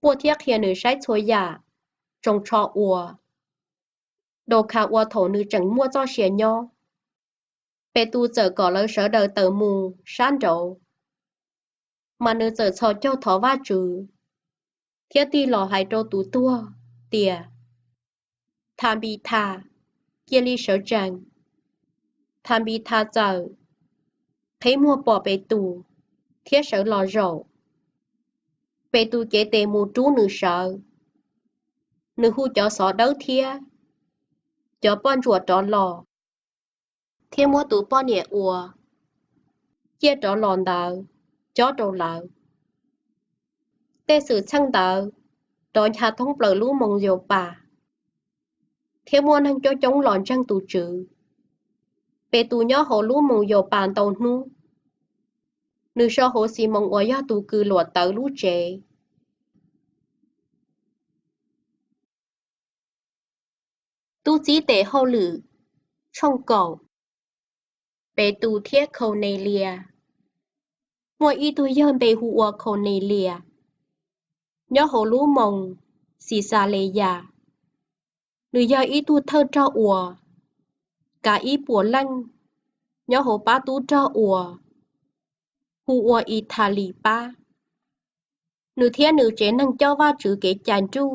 quaj thiab qhia nws saib txhua yam tsoos tsho uas Daukhas ua thaum nws tseem muaj txoj sia nyob. Petus txawm kom lawv sawv daws tawm mus sab nraud, mas nws txawm txhos caug thov Vajtswv thiab tig los hais rau tus tuag tias, Thanpithas, cia li sawv tsees. Thanpithas txawm qhib muag pom Petus thiab sawv los zaum. Petus cev tes mus rub nws sawv. Nws hu cov xov dawb thiab cov poj ntsuam rov los, thiab muab tus poj niam uas ciaj rov los ntawd cob rau lawv. Tej xwm txheej ntawd rov ncha thoob plaws lub moos Yaupas, thiab muaj neeg coob coob los ntseeg tus Tswv. Petus nyob hauv lub moos Yaupas ntau hnub. Nws so hauv Ximoos uas yog tus kws luam tawv lub tsev. Tub txib tes hauj lwm, tshooj kaum. Petus thiab Khaunelias. Muaj ib tug yawg npe hu ua Khaunelias, nyob hauv lub moos Xixaleyas. Nws yog ib tug thawj rog uas kav ib puas leej nyob hauv pab tub rog uas hu ua Ithalis pab. Nws thiab nws tsev neeg coj Vajtswv kev cai nruj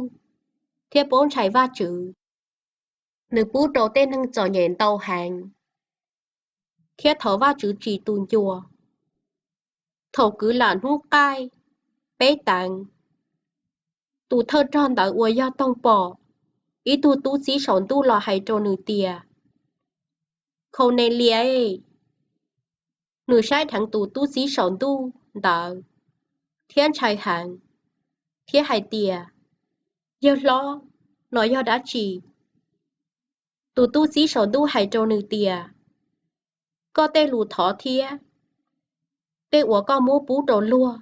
thiab paub ntshai Vajtswv. Nws pub rau tej neeg txom nyem ntau heev thiab thov Vajtswv tsis tu ncua. Thaum kwv lam hnub qaij peb teev, tus thawj rog ntawd uas yog toog pom ib tug tub txib saum ntuj los hais rau nws tias, Khaunelias! Nws saib dheev tus tub txib saum ntuj ntawd thiab ntshai heev, thiab hais tias, Yawg hlob, no yog dab tsi? Tus tub txib saum ntuj hais rau nws tias, Koj tej lus thov thiab tej uas koj muab pub rau luag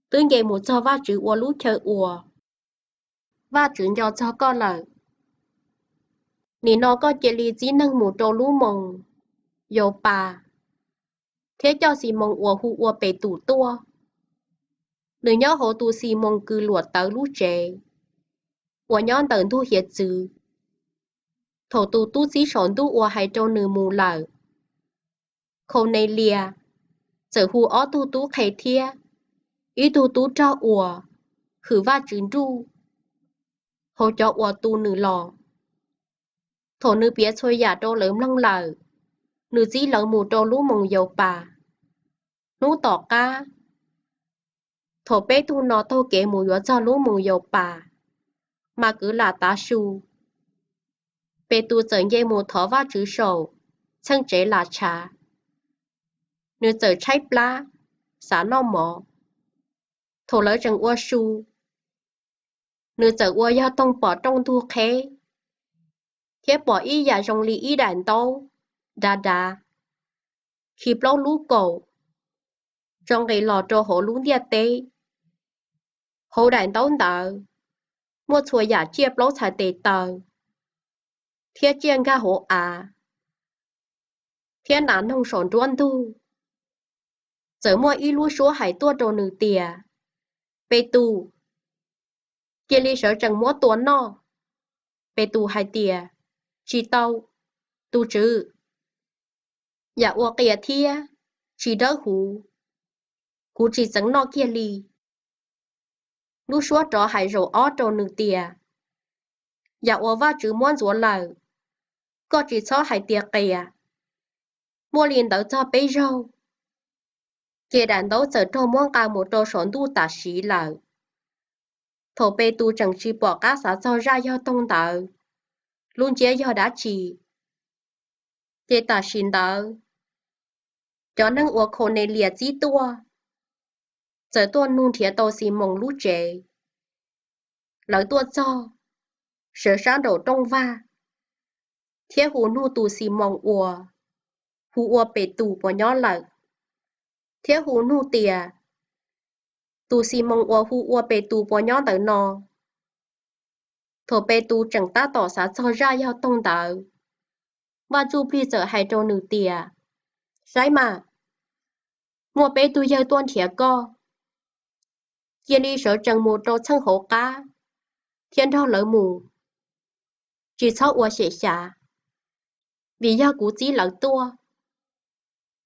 twb nce mus txog Vajtswv ua lub chaw uas Vajtswv nco txog koj lawm. Nim no koj cia li txib neeg mus rau lub moos Yaupas, thiab coj Ximoos uas hu ua Petus tuaj. Nws nyob hauv tus Ximoos kws luam tawv lub tsev uas nyob ntawm ntug hiav txwv. Thaum tus tub txib saum ntuj uas hais rau nws mus lawm, Khaunelia txawm hu ob tug tub qhe thiab ib tug tub rog uas hwm Vajtswv nruj hauv cov uas tu nws los. Thaum nws piav txhua yam rau lawv mloog lawm, nws txib lawv mus rau lub moos Yaupas. Hnub tom qab, thaum peb tug no taug kev mus yuav txog lub moos Yaupas, mas kwv lam tav su, Petus txawm nce mus thov Vajtswv saum txheej tsev Lastshav. Nws txawm tshaib plab, xav noj mov. Thaum lawv tseem ua su, nws txawm ua yog toog pom rooj ntug qheb, thiab pom ib yam zoo li ib daim ntaub dav dav, khi plaub lub kaum, tso nqis los rau hauv lub ntiaj teb. Hauv daim ntaub ntawd muaj txhua yam tsiaj plaub txhais tes taw, thiab tsiaj nkag hauv av, thiab nas noog saum nruab ntug. Txawm muaj ib lub suab hais tuaj rau nws tias, Petus, cia li sawv tsees muab tua noj. Petus hais tias, Tsis tau, tus tswv. Yam ua qias thiab tsis dawb huv, kuv tsis txeev noj kiag li. Lub suab rov hais zaum ob rau nws tias, Yam uas Vajtswv muab ntxuav lawm, koj tsis txhob hais tias qias. Muaj li ntawd txog peb zaug, ces daim ntaub txawm raug muab nqa mus rau saum ntuj tam sim lawm. Thaum Petus tseem tsis pom qab xav txog zaj yog toog ntawd lub ntsiab yog dab tsi, ces tam sim ntawd cov neeg uas Khaunelia txib tuaj txawm tuaj nug nrhiav tau Ximoos lub tsev. Lawv tuaj txog, sawv sab nraum rooj vag, thiab hu nug tus Ximoos uas hu ua Petus puas nyob lawm, thiab hu nug tias, Tus Ximoos uas hu ua Petus puas nyob ntawm no? Thaum Petus tseem tab tom xav txog zaj yog toog ntawd, Vaj Ntsujplig txawm hais rau nws tias, Saib mas, muaj peb tug yawg tuaj nrhiav koj. Cia li sawv tsees mus rau txheej hauv qab thiab nrog lawv mus, tsis txhob ua xyem xyav, vim yog kuv txib lawv tuaj.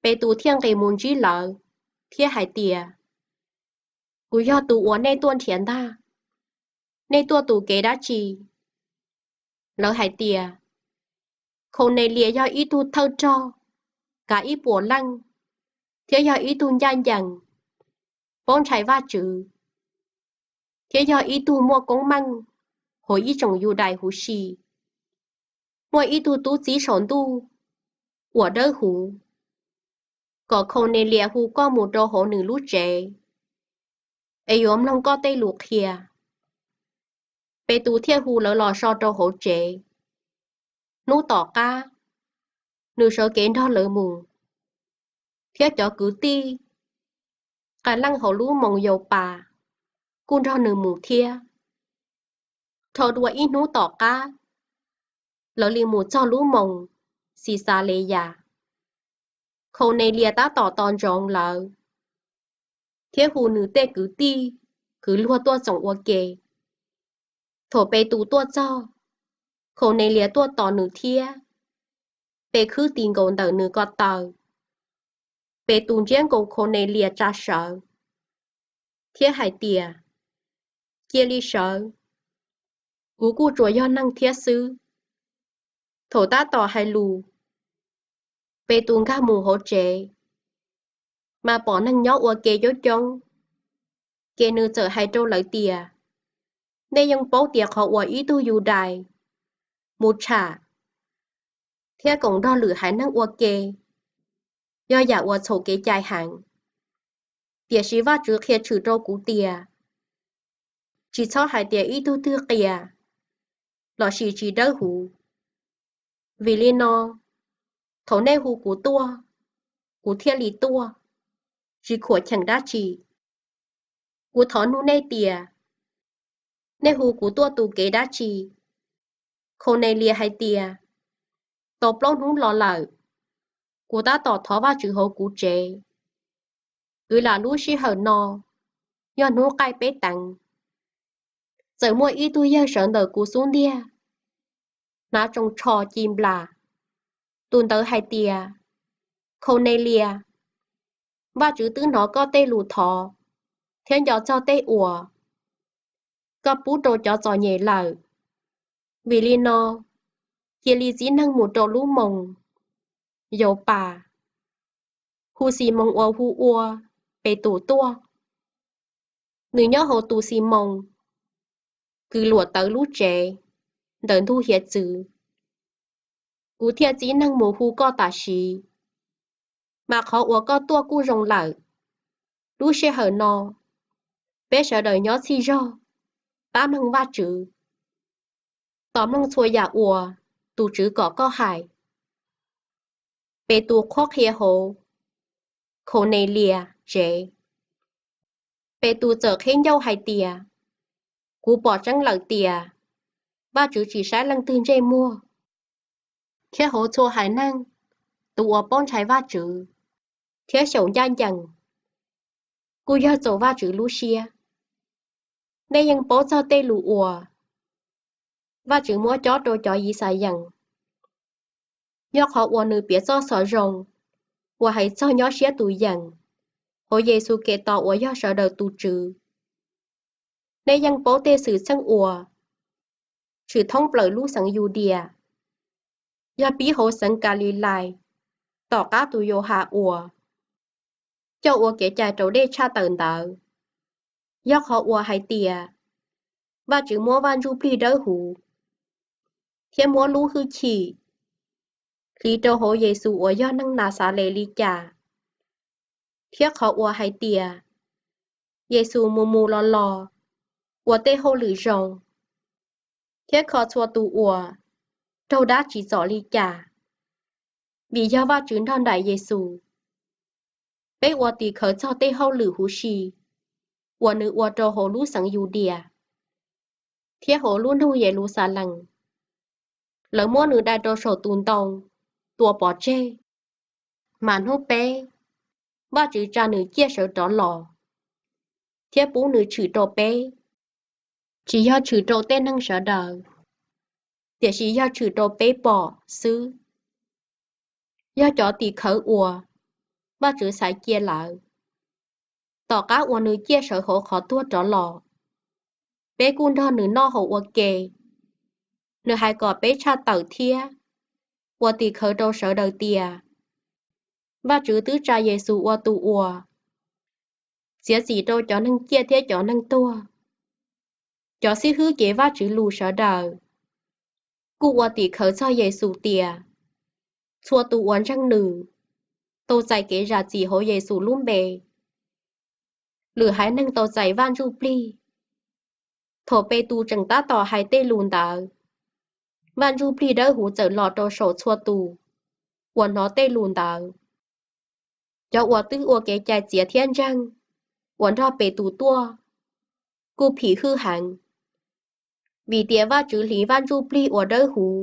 Petus thiaj nqis mus ntsib lawv thiab hais tias, Kuv yog tus uas nej tuaj nrhiav ntag. Nej tuaj tus kev dab tsi? Lawv hais tias, Khaunelia yog ib tug thawj rog, kav ib puas leej, thiab yog ib tug ncaj ncees, paub ntshai Vajtswv, thiab yog ib tug muaj koob meej hauv ib tsoom Yudais huv si. Muaj ib tug tub txib saum ntuj uas dawb huv, kom Khaunelia hu koj mus rau hauv nws lub tsev, es yuav mloog koj tej lus qhia. Petus thiaj hu lawv los so rau hauv tsev. Hnub tom qab, nws sawv kev nrog lawv mus, thiab cov kwv tij, qee leej hauv lub moos Yaupas, kuj nrog nws mus thiab. Dhau dua ib hnub tom qab, lawv li mus txog lub moos Xixaleyas. Khaunelia tab tom tos ntsoov lawv, thiab hu nws tej kwv tij kwv luag tuaj txoos ua ke. Thaum Petus tuaj txog, Khaunelia tuaj tos nws thiab, pe khwb tis nkaus ntawm nws ko taw. Petus ntsiab nkaus Khaunelia tsa sawv, thiab hais tias, Cia li sawv, kuv kuj tsuas yog neeg thiab xwb. Thaum tab tom hais lus, Petus nkag mus hauv tsev, mas pom neeg nyob ua ke coob coob, ces nws txawm hais rau lawv tias, Nej yeej paub tias qhov uas ib tug Yudais mus tsham thiab koom nrog lwm haiv neeg ua ke yog yam uas txhaum kev cai heev. Tiam sis Vajtswv qhia tshwm rau kuv tias, tsis txhob hais tias ib tug twg qias lossis tsis dawb huv. Vim li no, thaum nej hu kuv tuaj, kuv thiaj li tuaj, tsis khuam cheem dab tsi. Kuv thov nug nej tias, Nej hu kuv tuaj tu kev dab tsi? Khaunelia hais tias, Tau plaub hnub los lawm, kuv tab tom thov Vajtswv hauv kuv tsev. Kwv lam lub sij hawm no yog hnub qaij peb teev, txawm muaj ib tug yawg sawv ntawm kuv xub ntiag, hnav tsoos tsho ci nplas. Tus ntawd hais tias, Khaunelia, Vajtswv twb hnov koj tej lus thov thiab nco txog tej uas koj pub rau cov txom nyem lawm. Vim li no, cia li txib neeg mus rau lub moos Yaupas, hu Ximoos uas hu ua Petus tuaj. Nws nyob hauv tus Ximoos kws luam tawv lub tsev ntawm ntug hiav txwv. Kuv thiaj txib neeg mus hu koj tam sim, mas qhov uas koj tuaj kuj zoo lawm. Lub sij hawm no, peb sawv daws nyob txhij zog, pab mloog Vajtswv, tos mloog txhua yam uas tus Tswv kom koj hais. Petus qhuab qhia hauv Khaunelia tsev. Petus txawm qhib ncauj hais tias, Kuv pom tseeb lawm tias Vajtswv tsis saib leej twg ntsej muag, thiab hauv txhua haiv neeg, tus uas paub ntshai Vajtswv thiab xyaum ncaj ncees kuj yog txaus Vajtswv lub siab. Nej yeej paub txog tej lus uas Vajtswv muab cob rau cov Yixalayees, nyob qhov uas nws piav txoj xov zoo uas hais txog nyob siab tus yeem hauv Yexus Khetos uas yog sawv daws tus Tswv. Nej yeej paub tej xwm txheej uas tshwm thoob plaws lub xeev Yudias, yog pib hauv xeev Kalilais tom qab tus Yauhas uas coj ua kev cai raus dej tshaj tawm ntawd, yog qhov uas hais tias Vajtswv muab Vaj Ntsujplig Dawbhuv thiab muab lub hwj chim hliv rau hauv Yexus uas yog neeg Naxales li cas, thiab qhov uas hais tias Yexus mus mus los los ua tej hauj lwm zoo thiab kho txhua tus uas raug dab tsim txom li cas. Vim yog Vajtswv nrog nraim Yexus, peb ua tim khawv txog tej hauj lwm huv si uas nws ua rau hauv lub xeev Yudias thiab hauv lub nroog Yeluxalees. Lawv muab nws dai rau saum tus ntoo tua pov tseg, mas hnub peb, Vajtswv tsa nws ciaj sawv rov los thiab pub nws tshwm rau peb, tsis yog tshwm rau tej neeg sawv daws, tiam sis yog tshwm rau peb pom xwb, yog cov tim khawv uas Vajtswv xaiv cia lawm. Tom qab uas nws ciaj sawv hauv qhov tuag rov los, peb kuj nrog nws noj haus ua ke. Nws hais kom peb tshaj tawm thiab ua tim khawv rau sawv daws tias Vajtswv twb tsa Yexus ua tus uas txiav txim rau cov neeg ciaj thiab cov neeg tuag. Cov xib hwb cev Vajtswv lus sawv daws kuj ua tim khawv txog Yexus tias txhua tus uas ntseeg nws tau txais kev zam txim hauv Yexus lub npe. Lwm haiv neeg tau txais Vaj Ntsujplig. Thaum Petus tseem tab tom hais tej lus ntawd, Vaj Ntsujplig Dawbhuv txawm los rau saum txhua tus uas hnov tej lus ntawd. Cov uas twb ua kev cai txiav thiab ntseeg uas nrog Petus tuaj kuj phim hwj heev, vim tias Vajtswv hliv Vaj Ntsujplig uas Dawbhuv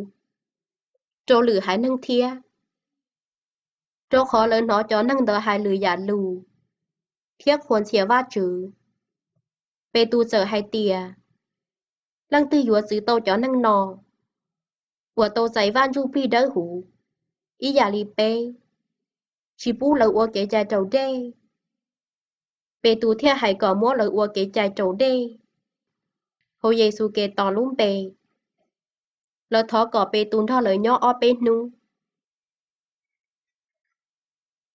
rau lwm haiv neeg thiab, rau qhov lawv hnov cov neeg ntawd hais lwm yam lus thiab qhuas ntxhias Vajtswv. Petus txawm hais tias, Leej twg yuav txwv tau cov neeg no uas tau txais Vaj Ntsujplig Dawbhuv ib yam li peb, tsis pub lawv ua kev cai raus dej? Petus thiaj hais kom muab lawv ua kev cai raus dej hauv Yexus Khetos lub npe. Lawv thov kom Petus nrog lawv nyob ob peb hnub.